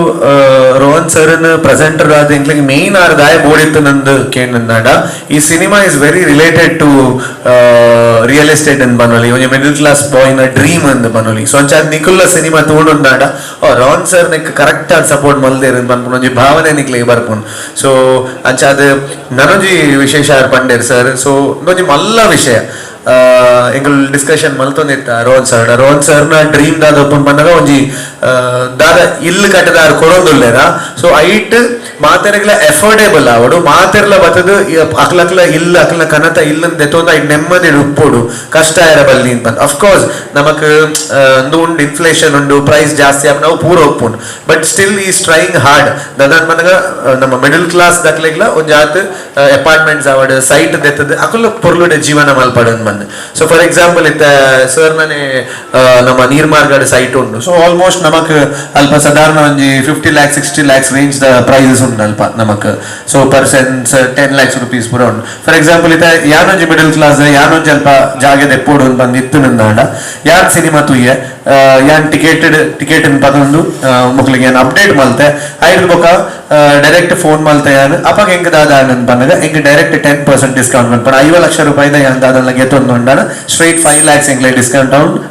ರೋಹನ್ ಸರ್ ಪ್ರೆಸೆಂಟರ್ ಆದ ಎಂಕ್ಲೆಗ್ ಮೇನ್ ಆರ್ ದಾಯ ಬೋಡಿತ್ತು ನಂದು ಕೇಂದ್ರ. ಈ cinema is very related to real estate ಅಂದ್ ಬನ್ನೊಲಿ, ಒಂಜಿ ಮಿಡಲ್ ಕ್ಲಾಸ್ ಬಾಯ್ ನ ಡ್ರೀಮ್ ಅಂದ್ ಬನ್ನೊಲಿ. ಸೊ ಅಂಚ ನಿಕುಲ್ಲ ಸಿನಿಮಾ ತೂಂಡುಂದಾಂಡ ರೋಹನ್ ಸರ್ ನೆಕ್ ಕರೆಕ್ಟ್ ಆದ್ ಸಪೋರ್ಟ್ ಮಲ್ದೇರ್ ಪನ್ಪುನ ಒಂಜಿ ಭಾವನೆ ನಿಕ್ಲೆಗ್ ಬರ್ಪುಂಡು. ಸೊ ಅಂಚಾದ್ ನನೊಂಜಿ ವಿಶೇಷ ಆರ್ ಪಂಡೇರ್ ಸರ್. ಸೊ ಒಂಜಿ ಮಲ್ಲ ವಿಷಯ ಎಂಕುಲು ಡಿಸ್ಕಷನ್ ಮಲ್ತೊಂದಿತ್ತ ರೋಹನ್ ಸರ್. ರೋಹನ್ ಸರ್ನ ಡ್ರೀಮ್ ದಾದ ಒಪ್ಪುನ್ ಪನ್ನಗ ಒಂಜಿ ದಾದ ಇಲ್ಲು ಕಟ್ಟದಾರ್ ಕೊಡೊಂದುಲ್ಲೆರ. ಸೊ ಐಟ್ ಮಾತೆರೆಗ್ಲ ಎಫೋರ್ಡೇಬಲ್ ಆವಡು, ಮಾತೆರ್ಲ ಬತ್ತದು ಅಕ್ಲಕ್ಲ ಇಲ್ಲ ಅಕ್ಲನ ಕನತ ಇಲ್ಲನ್ ದೆತ್ತೊಂದು ಐಟ್ ನೆಮ್ಮದಿ ಉಪ್ಪೊಡು, ಕಷ್ಟ ಆಯರ ಬಲ್ಲಿ ಅಂತ. ಅಫ್ಕೋರ್ಸ್ ನಮಕ್ ಒಂದು ಉಂಡು ಇನ್ಫ್ಲೇಷನ್ ಉಂಡು, ಪ್ರೈಸ್ ಜಾಸ್ತಿ ಆಪ್ ನಾವು ಪೂರ ಒಪ್ಪುಂಡು, but still he's trying hard. ದಾದ ಪನ್ನಗ ನಮ್ಮ ಮಿಡಲ್ ಕ್ಲಾಸ್ ದಕ್ಲೆಗ್ಲ ಒಂಜಿ ಆತ್ ಅಪಾರ್ಟ್ಮೆಂಟ್ಸ್ ಆವಡ್ ಸೈಟ್ ದೆತ್ತದು ಅಕುಲು ಪೊರ್ಲುಡೆ ಜೀವನ ಮಲ್ಪಡನ್ ಬಂದು. So for example ಇತ್ತ ಸರ್ ನನೆ ನಮ್ಮ ನೀರ್ಮಾರ್ಗಡ್ ಸೈಟ್ ಉಂಡು. ಸೊ ಆಲ್ಮೋಸ್ಟ್ ನಮಕ್ ಅಲ್ಪ ಸಾಧಾರಣ ಒಂಜಿ 50 lakhs 60 lakhs range the prices ಉಂಡು ಅಲ್ಪ ನಮಕ್. So per cents ₹10 lakhs ಪೂರ ಉಂಡು. ಫಾರ್ ಎಕ್ಸಾಂಪಲ್ ಇತ್ತ ಯಾನೊಂಜಿ ಮಿಡಲ್ ಕ್ಲಾಸ್ ಯಾನೊಂಜಿ ಅಲ್ಪ ಜಾಗೆ ದೆಪ್ಪೋಡು ಅಂತ ಬಂದು ಇತ್ತು ನಂದಾಂಡ, ಯಾನ್ ಸಿನಿಮಾ ತೂಯೆ, ಯಾನ್ ಟಿಕೆಟೆಡ್ ಟಿಕೆಟ್ ಪದೊಂದು ಮೊಕ್ಲಿಗೆ ಯಾನ್ ಅಪ್ಡೇಟ್ ಮಲ್ತೆ, ಐದು ಬೊಕ ಡೈರೆಕ್ಟ್ ಫೋನ್ ಮಲ್ತೆ ಯಾನ್. ಅಪಗ ಎಂಕ್ ದಾದ ಆಂಡ್ ಪನ್ನಗ ಎಂಕ್ ಡೈರೆಕ್ಟ್ 10% ಡಿಸ್ಕೌಂಟ್ ಮಲ್ಪಣ. 50 ಲಕ್ಷ ರೂಪಾಯಿದ ಯಾನ್ ದಾದಲ್ಲ ಗೆತ್ತೊಂದು ಉಂಡಾನ ಸ್ಟ್ರೈಟ್ 5 ಲ್ಯಾಕ್ಸ್ ಎಂಕ್ಲೆ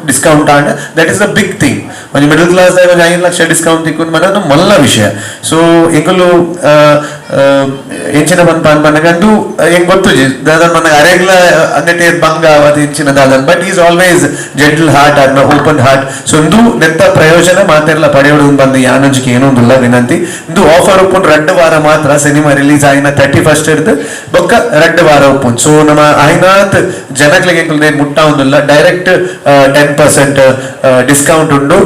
discount and that is the big thing. ಒಂಜಿ ಮಿಡಲ್ ಕ್ಲಾಸ್ ಒಂಜಿ 5 ಲಕ್ಷ ಡಿಸ್ಕೌಂಟ್ ತಿಕ್ಕೊಂಡು ಮನ ಅದು ಮಲ್ಲ ವಿಷಯ. ಸೊ ಎಂಕುಲು ಎಂಚಿನ ಪನ್ಪ ಪನ್ನಗ ಅಂದು ಎಂಕ್ ಗೊತ್ತುಜಿ ದಾದನ್ ಪನ್ನಗ ಅರೆಗ್ಲ ಅಂಗಟೆ ಬಂಗ ಅವತ್ತು ಎಂಚಿನ ದಾದನ್, but he's always gentle heart ಆರ್ನ open heart. So ಇಂದು ನೆತ್ತ ಪ್ರಯೋಜನ ಮಾತೆರ್ಲ ಪಡೆಯೋಡು ಬಂದು ಯಾನೊಂಜಿಗೆ ಏನೊಂದುಲ್ಲ ವಿನಂತಿ. ಇಂದು ಆಫರ್ ಉಪ್ಪುಂಡು 2 ವಾರ ಮಾತ್ರ. ಸಿನಿಮಾ ರಿಲೀಸ್ ಆಯಿನ 31 ಹಿಡ್ದು ಬೊಕ್ಕ 2 ವಾರ ಉಪ್ಪುಂಡು. ಸೊ ನಮ್ಮ ಆಯ್ನಾತ್ ಜನಕ್ಲೆಗ್ ಎಂಕುಲು ಮುಟ್ಟ ಒಂದುಲ್ಲ ಡೈರೆಕ್ಟ್ 10% ಡಿಸ್ಕೌಂಟ್ ಉಂಡು.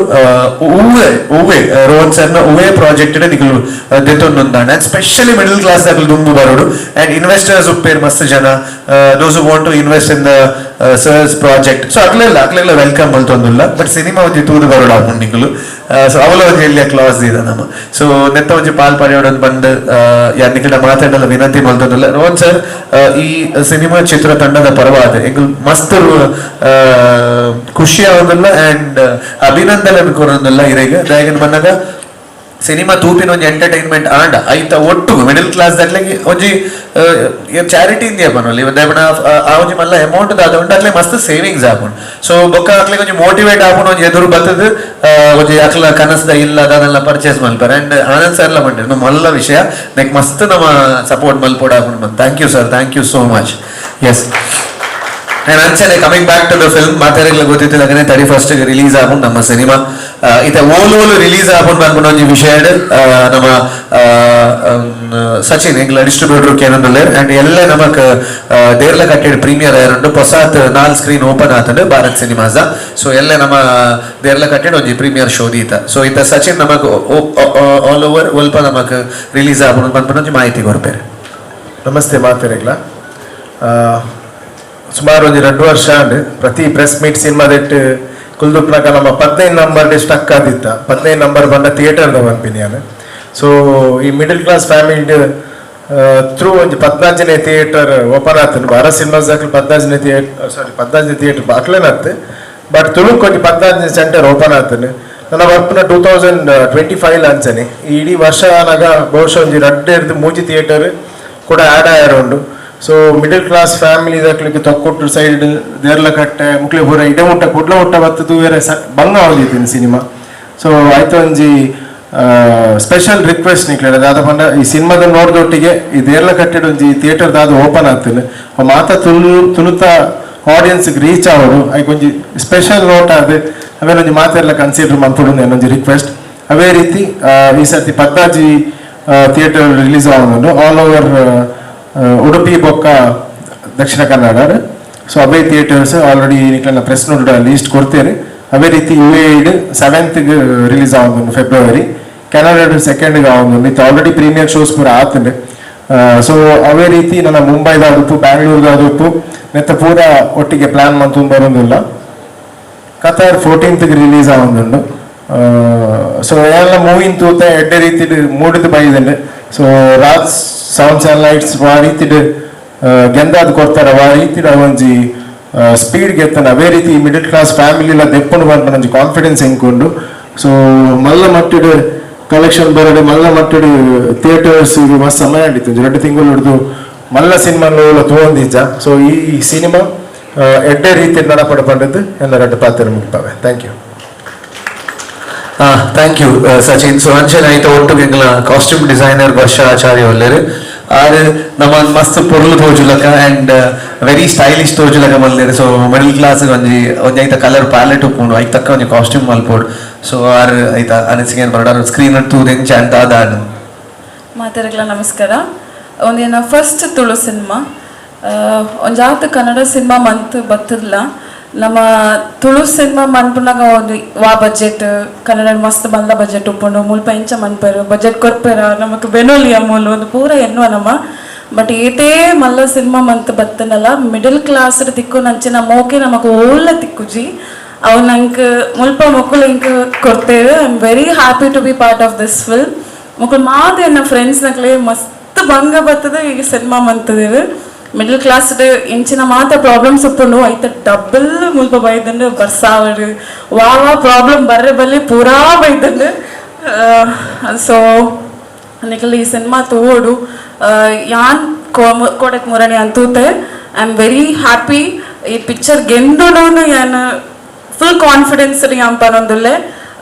ಹೂವೆ ಹೂವೆ ರೋಹನ್ ಸರ್ನ ಹೂವೆ ಪ್ರಾಜೆಕ್ಟ್ ನಿಕುಲು ದೆತ್ತೊಂದುಂದಾಂಡ and specially middle class ದಾಕುಲು ದುಂಬು ಬರೋಡು. ಅಂಡ್ ಇನ್ವೆಸ್ಟರ್ಸ್ ಉಪ್ಪೇರ್ ಮಸ್ತ್ ಜನ, those want to invest in the sir's project. So ಅಕ್ಲೆಲ್ಲ ಅಕ್ಲೆಲ್ಲ welcome ಮಲ್ತೊಂದುಲ್ಲ. But cinema ಒಂಜಿ ತೂದು ಬರೋಡು ಆಪುಂಡು ನಿಕುಲು. ಸೊ ಅವಲ ಒಂಜಿ ಎಲ್ಲಿಯ ಕ್ಲಾಸ್ ಇದೆ ನಮ್ಮ. ಸೊ ನೆತ್ತ ಒಂಜಿ ಪಾಲ್ ಪಡೆಯೋಡೊಂದು ಬಂದು ಯಾರ್ ನಿಕಡ ಮಾತಾಡಲ್ಲ ವಿನಂತಿ ಮಲ್ತೊಂದುಲ್ಲ. ರೋಹನ್ ಸರ್, ಈ ಸಿನಿಮಾ ಚಿತ್ರ ತಂಡದ ಪರವಾದ ಎಂಕುಲು ಮಸ್ತ್ ಖುಷಿ ಆವೊಂದುಲ್ಲ ಅಂಡ್ ಅಭಿನಂದನೆ ಕೊರೊಂದುಲ್ಲ ಇರೆಗ್. ದಾಯೆಗ್ ಪನ್ನಗ Cinema ತೂಪಿನ ಒಂಜಿ ಎಂಟರ್ಟೈನ್ಮೆಂಟ್ ಆಂಡ ಐತ ಒಟ್ಟು ಮಿಡಲ್ ಕ್ಲಾಸ್ ದಕ್ಲೆಗ್ ಒಂಜಿ ಚಾರಿಟಿ ಇಂದಿಯ ಪನೊಲಿ ದಾಯೆ ಆ ಒಂಜಿ ಮಲ್ಲ ಅಮೌಂಟ್ ದಾದ ಉಂಡು ಅಕ್ಲೆ ಮಸ್ತ್ ಸೇವಿಂಗ್ಸ್ ಆಪುಂಡು. ಸೊ ಬೊಕ್ಕ ಅಕ್ಲೆಗ್ ಒಂಜಿ ಮೋಟಿವೇಟ್ ಆಪುಂಡು, ಒಂಜಿ ಎದುರು ಬತ್ತದ್ ಒಂಜಿ ಅಕ್ಲ ಕನಸ್ದ ಇಲ್ಲ ದಾದೆಲ್ಲ ಪರ್ಚೇಸ್ ಮಲ್ಪರೆ. ಅಂಡ್ ಆನಂದ್ ಸರ್ ಲ ಪಂಡೆರ್ ಮಲ್ಲ ವಿಷಯ ನೆಕ್ ಮಸ್ತ್ ನಮ್ಮ ಸಪೋರ್ಟ್ ಮಲ್ಪೊಡು ಆಪುಂಡು. Thank you sir, thank you so much. Yes, and ಅಂಚನೆ coming back to the film, ಮಾತಾಡಗ್ಲ ಗೊತ್ತಿತ್ತಿಲ್ಲಗನೆ 31st release ಆಪುಂಡು ನಮ್ಮ ಸಿನಿಮಾ. ಇತ್ತೆ ಓಲು ಓಲು ರಿಲೀಸ್ ಆಪುಂಡು ಪನ್ಪುನ ಒಂಜಿ ವಿಷಯ ನಮ್ಮ ಸಚಿನ್ ಎಂಗ್ಲ ಡಿಸ್ಟ್ರಿಬ್ಯೂಟರ್ ಕೇನೊಂದುಲ್ಲೆರ್. ಅಂಡ್ ಎಲ್ಲ ನಮಕ್ ದೇರ್ಲ ಕಟ್ಟೆಡ್ ಪ್ರೀಮಿಯರ್ ಆಯರುಂಡು, ಪೊಸಾತ್ 4 ಸ್ಕ್ರೀನ್ ಓಪನ್ ಆತಂಡು ಭಾರತ್ ಸಿನಿಮಾಸ. ಸೊ ಎಲ್ಲ ನಮ್ಮ ದೇರ್ಲ ಕಟ್ಟೆಡ್ ಒಂಜಿ ಪ್ರೀಮಿಯರ್ ಶೋ ದೀತ. ಸೊ ಇತ್ತ ಸಚಿನ್ ನಮಕ್ ಆಲ್ ಓವರ್ ಒಲ್ಪ ನಮಕ್ ರಿಲೀಸ್ ಆಪುಂಡು ಪನ್ಪುನ ಒಂಜಿ ಮಾಹಿತಿ ಕೊರ್ಪೆರ್. ನಮಸ್ತೆ ಮಾತೆರೆಗ್ಲ. ಸುಮಾರು ಒಂಜಿ 2 ವರ್ಷ ಆಂಡ್ ಪ್ರತಿ ಪ್ರೆಸ್ ಮೀಟ್ ಸಿನಿಮಾದೆಟ್ ಕುಲ್ದುಪ್ನಕ ನಮ್ಮ 15 ನಂಬರ್ ಸ್ಟಕ್ ಆದಿತ್ತ. 15 ನಂಬರ್ ಬಂದ ಥಿಯೇಟರ್ ದ ಪನ್ಪಿನಿ ಯಾನ್. ಸೊ ಈ middle class family through ಒಂಜಿ 14ನೇ ಥಿಯೇಟರ್ ಓಪನ್ ಆತಂಡು. ಭಾರತ್ ಸಿನಿಮಾಸ್ ಅಕ್ಲು 14ನೇ ಥಿಯೇಟರ್, ಸಾರಿ 14ನೇ ಥಿಯೇಟರ್ ಅಕ್ಲೇನತ್ತು, ಬಟ್ ತುಳುಕ್ ಒಂಜಿ 14ನೇ ಸೆಂಟರ್ ಓಪನ್ ಆತಂಡು. ನನ್ನ ವರ್ಪುನ 2025 ಅಂಚನೆ ಈ ಇಡೀ ವರ್ಷ ಆನಾಗ ಬಹುಶಃ ಒಂಜಿ 2 3 ಥಿಯೇಟರ್ ಕೂಡ ಆ್ಯಡ್ ಆಯರ ಉಂಡು. So middle class family ದಕ್ಲಿಗೆ Thokkottu side Deralakatte ಮುಕ್ಲೆ ಪೂರ ಇಡೆ ಮುಟ್ಟ ಕುಡ್ಲ ಮುಟ್ಟ ಬತ್ತದು ಬೇರೆ ಬಂಗ ಆವೊಂದಿದ್ದೀನಿ ಸಿನಿಮಾ. ಸೊ ಆಯ್ತು ಒಂಜಿ ಸ್ಪೆಷಲ್ ರಿಕ್ವೆಸ್ಟ್ ನಿಕ್ಲೆ ದಾದ ಪಂಡ ಈ ಸಿನಿಮಾದ ನೋಡ್ದೊಟ್ಟಿಗೆ ಈ ದೇರ್ಲಕಟ್ಟೆಡ್ ಒಂಜಿ ಥಿಯೇಟರ್ ದಾದ ಓಪನ್ ಆಗ್ತದೆ ಮಾತ ತುಳು ತುಳುತ ಆಡಿಯನ್ಸ್ಗೆ ರೀಚ್ ಆವಡು ಐಕ್ ಒಂಜಿ ಸ್ಪೆಷಲ್ ನೋಟ್ ಆದ್ ಅವೇನ ಒಂಜಿ ಮಾತೆರ್ಲ ಕನ್ಸಿಡರ್ ಮನ್ಪೊಡು ಒಂಜಿ ರಿಕ್ವೆಸ್ಟ್. ಅವೇ ರೀತಿ ಈ ಸರ್ತಿ ಪದ್ದಾಜಿ ಥಿಯೇಟರ್ ರಿಲೀಸ್ ಆವೊಂದುಂಡು ಆಲ್ ಓವರ್ ಉಡುಪಿ ಬೊಕ್ಕ ದಕ್ಷಿಣ ಕನ್ನಡ. ಸೊ ಅವೇ ಥಿಯೇಟರ್ಸ್ ಆಲ್ರೆಡಿ ನಿಕ್ಲೆನ press note list ಕೊಡ್ತೇನೆ. ಅವೇ ರೀತಿ U A 7th release ಆವೊಂದುಂಡು February, Canada 2nd ಆವೊಂದುಂಡು. ಇತ್ತು already premier shows ಪೂರ ಆತಂಡು. ಸೊ ಅವೇ ರೀತಿ ನನ್ನ ಮುಂಬೈದ ಉಪ್ಪು ಬ್ಯಾಂಗ್ಳೂರ್ದ ಉಪ್ಪು ನೆತ್ತ ಪೂರ ಒಟ್ಟಿಗೆ ಪ್ಲಾನ್ ಮಂತೊಂದು ಬರೋದಿಲ್ಲ. ಕತಾರ್ 14th release ಆವೊಂದುಂಡು. ಸೊ ಎಲ್ಲ ಮೂವಿನ ತೂತ ಎಡ್ಡೆ ರೀತಿಡ್ ಮೂಡಿದ್ ಬೈದಂಡು. So Raj sounds and lights ವಾ ರೀತಿಡ್ ಗೆಂದಾದ್ ಕೊಡ್ತಾರೆ, ವಾ ರೀತಿಡ್ ಒಂಜಿ ಸ್ಪೀಡ್ ಗೆತ್ತನ ಅವೇ ರೀತಿ middle class family ಎಲ್ಲ ದೆಪ್ಪುಂಡು ಪನ್ಪುನ ಒಂಜಿ ಕಾನ್ಫಿಡೆನ್ಸ್ ಎಂಕುಂಡು. ಸೊ ಮಲ್ಲ ಮಟ್ಟಡ್ ಕಲೆಕ್ಷನ್ ಬರಡು ಮಲ್ಲ ಮಟ್ಟಡ್ ಥಿಯೇಟರ್ಸ್ ಮಸ್ತ್ ಸಮಯ ಆಡಿತ್ತು 2 ತಿಂಗಳು ಹಿಡಿದು ಮಲ್ಲ ಸಿನಿಮಾ ತೂವೊಂದಿಜ್ಜ. ಸೊ ಈ ಸಿನಿಮಾ ಎಡ್ಡೆ ರೀತಿಡ್ ನಡಪಡ ಪಂಡದ್ದು ಎಲ್ಲ ರಡ್ಡ್ ಪಾತ್ರ ಮುಗಿಪಾವೆ. Thank you. Thank you Sachin. So ಅಂಚನೆ ಆಯ್ತು ಒಟ್ಟು ಎಂಗ್ಲ ಕಾಸ್ಟ್ಯೂಮ್ ಡಿಸೈನರ್ ವರ್ಷ ಆಚಾರ್ಯ ಒಲ್ಲೆರ್. ಆರ್ ನಮ್ಮ ಮಸ್ತ್ ಪೊರ್ಲು ತೋಜುಲಕ and very stylish ತೋಜುಲಕ ಮಲ್ಲೆರ್. So middle class ಒಂಜಿ ಒಂಜಿ ಐತ ಕಲರ್ ಪ್ಯಾಲೆಟ್ ಉಪ್ಪುಂಡು, ಐತ ತಕ್ಕ ಒಂಜಿ ಕಾಸ್ಟ್ಯೂಮ್ ಮಲ್ಪೊಡು. ಸೊ ಆರ್ ಐತ ಅನಿಸಿಕೆ ಬರಡ ಸ್ಕ್ರೀನ್ ತೂದು ಎಂಚ ಅಂತ ದಾದ. ಮಾತೆರೆಗ್ಲ ನಮಸ್ಕಾರ. ಒಂದೇನ ಫಸ್ಟ್ ತುಳು ಸಿನಿಮಾ, ಒಂಜಾತ್ ಕನ್ನಡ ಸಿನಿಮಾ ಮಂತ್ ಬತ್ತದ್ಲ. ನಮ್ಮ ತುಳು ಸಿನಿಮಾ ಮನ್ಪುನಾಗ ಒಂದು ವಾ ಬಜೆಟ್ ಕನ್ನಡ ಮಸ್ತ್ ಮಲ್ಲ ಬಜೆಟ್ ಉಪ್ಪುಂಡು, ಮುಲ್ಪ ಇಂಚ ಮನ್ಪೆರು ಬಜೆಟ್ ಕೊರ್ಪೆರ ನಮಕ್ ಬೆನೊಲಿ ಅಮೂಲು ಒಂದು ಪೂರ ಎನ್ನುವ ನಮ್ಮ. ಬಟ್ ಏತೇ ಮಲ್ಲ ಸಿನಿಮಾ ಮಂತ್ ಬತ್ತನಲ್ಲ ಮಿಡಲ್ ಕ್ಲಾಸ್ ತಿಕ್ಕು ನಂಚಿನ ಮೋಕೆ ನಮಕ್ ಓಲ್ಲ ತಿಕ್ಕುಜಿ. ಅವು ನಂಗೆ ಮುಲ್ಪ ಮೊಕ್ಕಳು ಇಂಕ್ ಕೊಡ್ತೇವೆ. I am very happy to be part of this film. ಮೊಕ್ಕಳು ಮಾತು ಎನ್ನ ಫ್ರೆಂಡ್ಸ್ ನಕ್ಲೆ ಮಸ್ತ್ ಭಂಗ ಬರ್ತದೆ ಈಗ ಸಿನಿಮಾ ಮಂತದೇವು. ಮಿಡಲ್ ಕ್ಲಾಸ್ ಇಂಚಿನ ಮಾತ ಪ್ರಾಬ್ಲಮ್ಸ್ ಉಪ್ಪುಂಡು ಐತ ಡಬಲ್ ಮುಲ್ಪ ಬೈದಂಡು ಬರ್ಸಾವಡು ವಾ ವಾ ಪ್ರಾಬ್ಲಮ್ ಬರ್ರೆ ಬಲ್ಲಿ ಪೂರಾ ಬೈದಂಡು. ಸೊ ನಿಕಲ್ ಈ ಸಿನಿಮಾ ತೂವೊಡು. ಯಾನ್ ಕೋಡಕ್ ಮುರಣಿ ಅಂತೂತೆ I am very happy. ಈ ಪಿಕ್ಚರ್ ಗೆಂದುನು ಯಾನ್ ಫುಲ್ ಕಾನ್ಫಿಡೆನ್ಸ್ ಯಾನ್ ಪನೊಂದುಲ್ಲೆ.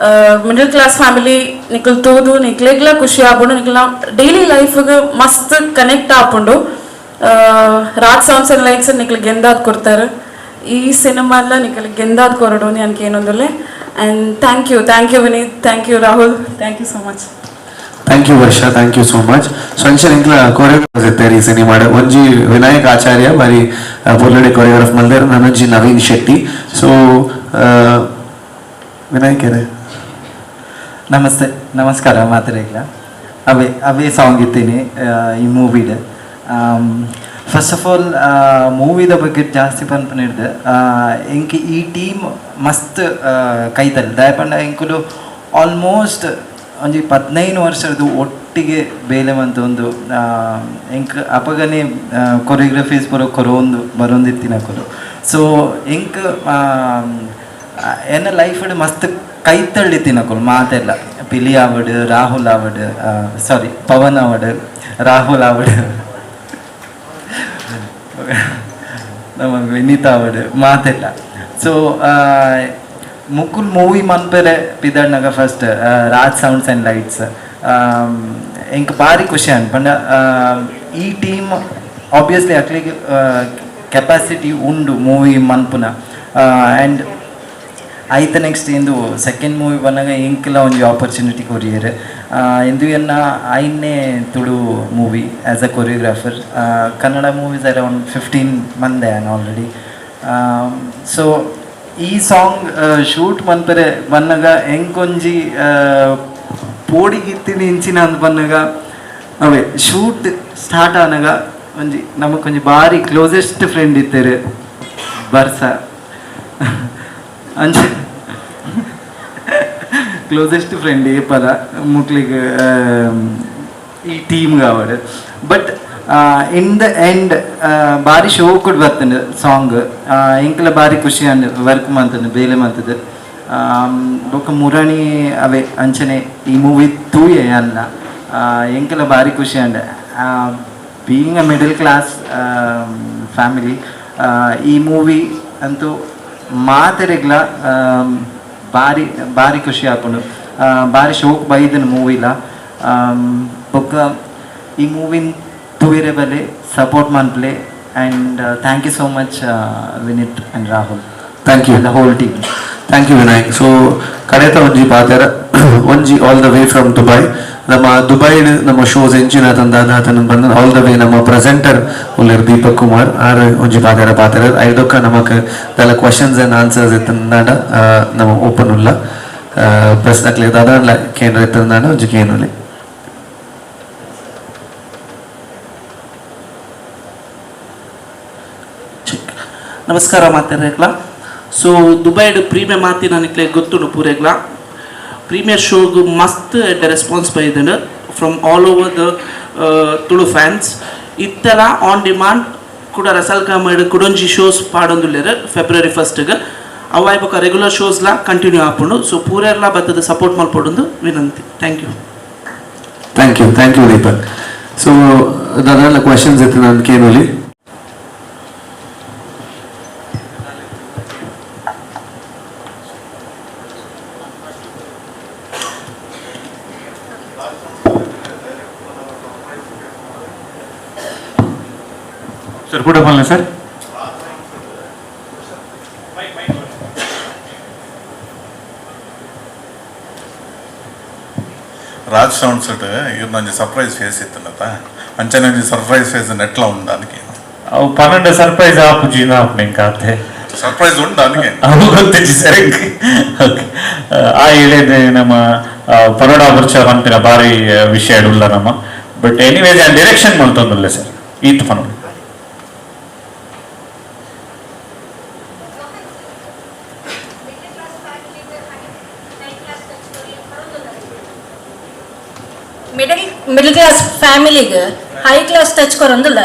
Middle class family ನಿಕಲ್ ತೂದು ನಿಕ್ಲೆಗ್ಲ ಖುಷಿ ಆಪುಂಡು, ನಿಕ್ಲ ಡೈಲಿ ಲೈಫ್ಗೆ ಮಸ್ತ್ ಕನೆಕ್ಟ್ ಆಪುಂಡು. ರಾಜ್ sounds and lights ನಿಕ್ಲು ಗೆಂದಾದ್ ಕೊಡ್ತಾರೆ. ಈ ಸಿನಿಮಾ ನಿಕ್ಲು ಗೆಂದಾದ್ ಕೊರಡು ಅನ್ಕೆ ಏನೊಂದುಲ್ಲೆ. And thank you, thank you Vineeth, thank you Rahul, thank you so much. Thank you Varsha, thank you so much. So ಅಂಚನೆ ಎಂಕ್ಲ ಕೊರಿಯೋಗ್ರಾಫರ್ಸ್ ಇತ್ತೆರ್ ಈ ಸಿನಿಮಾಡ್. ಒಂಜಿ ವಿನಾಯಕ್ ಆಚಾರ್ಯ ಬಾರಿ ಪೊರ್ಲುಡೆ ಕೊರಿಯೋಗ್ರಾಫ್ ಮಲ್ದೆರ್, ನನೊಂಜಿ ನವೀನ್ ಶೆಟ್ಟಿ. ಸೊ ವಿನಾಯಕ್ ಏರೆ. ನಮಸ್ತೆ, ನಮಸ್ಕಾರ ಮಾತೆರೆಗ್ಲ. ಅವೇ ಅವೇ ಸಾಂಗ್ ಇತ್ತೀನಿ ಈ ಮೂವಿಡ್. First of all ಮೂವಿದ ಬಗ್ಗೆ ಜಾಸ್ತಿ ಪನ್ಪುನ ಹಿಡ್ದು ಎಂಕ್ ಈ ಟೀಮ್ ಮಸ್ತ್ ಕೈತಲ್ ದಾಯೆ ಪಂಡ ಎಂಕುಲು ಆಲ್ಮೋಸ್ಟ್ ಒಂಜಿ 15 ವರ್ಷದ ಒಟ್ಟಿಗೆ ಬೇಲೆ ಮಂತ ಒಂದು ಎಂಕ್ ಅಪಗನೆ ಕೊರಿಯೋಗ್ರಫೀಸ್ ಪೂರ ಕೊರೊಂದು ಬರೊಂದಿತ್ತಿನಕುಲು. ಸೊ ಎಂಕ್ ಎನ್ನ ಲೈಫ್ ಮಸ್ತ್ ಕೈತಳ್ಳಿತ್ತಿನಕುಲು ಮಾತೆಲ್ಲ. Pili ಆವಡ್, ರಾಹುಲ್ ಆವಡ್, ಸಾರಿ ಪವನ್ ಆವಡ್, ರಾಹುಲ್ ಆವಡ್, ನಮ್ಮ ವಿನೀತ್ ಆವಡ್ ಮಾತೆಲ್ಲ. ಸೊ ಮುಕುಲ್ ಮೂವಿ ಮನ್ಪೆರೆ ಪಿದಡ್ನಾಗ first Raj sounds and lights ಎಂಕ್ ಬಾರಿ ಖುಷಿ ಆಂಡ್ ಪಂಡ ಈ ಟೀಮ್ ಆಬ್ವಿಯಸ್ಲಿ ಅಕ್ಲೆಗ್ ಕೆಪಾಸಿಟಿ ಉಂಡು ಮೂವಿ ಮನ್ಪುನ. ಆ್ಯಂಡ್ ಐತ ನೆಕ್ಸ್ಟ್ ಇಂದು ಸೆಕೆಂಡ್ ಮೂವಿ ಬನ್ನಗ ಎಂಕ್ಲ ಒಂಜಿ ಆಪರ್ಚುನಿಟಿ ಕೊರಿಯೆರ್. ಇಂದು ಎನ್ನ ಐನೇ Tulu movie as a choreographer. Kannada movies around 15 ಮಂದೆ on already. So ಈ ಸಾಂಗ್ ಶೂಟ್ ಮನ್ಪೆರೆ ಬನ್ನಗ ಎಂಕೊಂಜಿ ಪೋಡಿಗಿತ್ತಿನ ಇಂಚಿನ ಅಂದ್ ಬನ್ನಗ ಅವೇ ಶೂಟ್ ಸ್ಟಾರ್ಟ್ ಆನಗ ಒಂಜಿ ನಮಕೊಂಜಿ ಬಾರಿ ಕ್ಲೋಸೆಸ್ಟ್ ಫ್ರೆಂಡ್ ಇತ್ತೇರು ಬರ್ಸ ಅಂಚ ಕ್ಲೋಸೆಸ್ಟ್ ಫ್ರೆಂಡ್ ಏಪದ ಮುಕ್ಲಿಗ್ ಈ ಟೀಮ್ ಕಾವಡ್. But in the end ಬಾರಿ ಶೋ ಕೂಡ ಬರ್ತಂಡು ಸಾಂಗ್. ಎಂಕ್ಲ ಬಾರಿ ಖುಷಿ ಅಂಡ್ ವರ್ಕ್ ಮಂತಂದು ಬೇಲೆ ಮಂತದ್ದು. ಬೊಕ್ಕ ಮುರಣಿ ಅವೇ ಅಂಚನೆ ಈ ಮೂವಿ ತೂಯೆ ಅಲ್ಲ ಎಂಕ್ಲ ಬಾರಿ ಖುಷಿ and being a middle class family ಈ ಮೂವಿ ಅಂತೂ ಮಾತೆರೆಗ್ಲ ಬಾರಿ ಬಾರಿ ಖುಷಿ ಆಪುಂಡು. ಬಾರಿ ಶೋಕ್ ಬೈದನ ಮೂವಿಲ. ಬೊಕ್ಕ ಈ ಮೂವಿನ ತೂಯೆರೆ ಬಲೆ support ಮನ್ಪ್ಲೆ. And thank you so much Vineeth and Rahul. Thank you. The whole team. Thank you Vinayak. So ಕಡೆತ ಒಂಜಿ ಪಾತೆರ ಒಂಜಿ all the way from Dubai. ನಮ್ಮ ದುಬೈಡ್ ನಮ್ಮ ಶೋಸ್ ಎಂಚಿನ ತಂದಾದ ಆತನ ಬಂದ all the way ನಮ್ಮ ಪ್ರೆಸೆಂಟರ್ ಉಲ್ಲೆರ್ ದೀಪಕ್ ಕುಮಾರ್ ಆರ್ ಒಂಜಿ ಪಾತೆರ ಪಾತೆರ ಐದೊಕ್ಕ ನಮಕ್ ದಾಲ questions and answers ಇತ್ತಂದಾಂಡ ನಮ್ಮ ಓಪನ್ ಉಲ್ಲ ಪ್ರಶ್ನೆ ದಾದಾಂಡ್ಲ ಕೇಂದ್ರ ಇತ್ತಂದಾಂಡ ಒಂಜಿ ಕೇನುಲಿ. ನಮಸ್ಕಾರ ಮಾತೆರೆಗ್ಲ. ಸೊ ದುಬೈಡ್ ಪ್ರೀಮಿಯರ್ ಮಾತಿ ನನಗೆ ಗೊತ್ತುಂಡು ಪೂರೆಗ್ಲ. ಪ್ರೀಮಿಯರ್ ಶೋಗ್ ಮಸ್ತ್ ಎಡ್ಡೆ ರೆಸ್ಪಾನ್ಸ್ ಬೈದುಂಡು from all over the Tulu fans. ಇತ್ತೆಲ on demand ಕೂಡ ರಸಲ್ ಕಾಮಡ್ ಕುಡೊಂಜಿ ಶೋಸ್ ಪಾಡೊಂದುಲ್ಲೆರ್ ಫೆಬ್ರವರಿ 1ಗ್. ಅವಾಯ್ ಬೊಕ ರೆಗ್ಯುಲರ್ ಶೋಸ್ಲ ಕಂಟಿನ್ಯೂ ಆಪುಂಡು. ಸೊ ಪೂರೆರ್ಲ ಬತ್ತದ ಸಪೋರ್ಟ್ ಮಲ್ಪೊಡುಂದು ವಿನಂತಿ. Thank you. Thank you, thank you Deepak. So ದಾದಾಂಡ್ಲ questions ಇತ್ತು ನಾನು ಕೇನುಲಿ. ಸರ್ ಕೂಡ ಬಲ್ಲ ಸರ್. ರಾಜ್ ಸೌಂಡ್ಸ್ ಇವ್ರನ್ನೊಂಜಿ ಸರ್ಪ್ರೈಸ್ ಫೇಸ್ ಇತ್ತಲ್ಲತ್ತ ಅಂಚನೆ ಒಂಜಿ ಸರ್ಪ್ರೈಸ್ ಫೇಸ್ ನೆಟ್ಲ ಉಂಡು ಅದಕ್ಕೆ. ಅವು 12 ಸರ್ಪ್ರೈಸ್ ಆಪುಜಿ ಆಪುನ ಎಂಕಾತೆ ಸರ್ಪ್ರೈಸ್ ಉಂಡು ಅದಕ್ಕೆ. ಅವು ಗೊತ್ತಿಜ್ಜಿ ಸರ್. ಓಕೆ ಆ ಹೇಳಿದೆ ನಮ್ಮ ಪರೋಡಾ ಬುರ್ಚ ಪನ್ಪಿನ ಬಾರಿ ವಿಷಯ ಉಲ್ಲ ನಮ್ಮ. ಬಟ್ ಎನಿವೇಸ್ ಆ ಡೈರೆಕ್ಷನ್ ಮಲ್ತೊಂದುಲ್ಲೆ ಸರ್ ಈತ್ ಪನೋಡು. ಮಿಡಲ್ ಕ್ಲಾಸ್ ಫ್ಯಾಮಿಲಿಗೆ high class touch ಕೊರೊಂದುಲ್ಲ.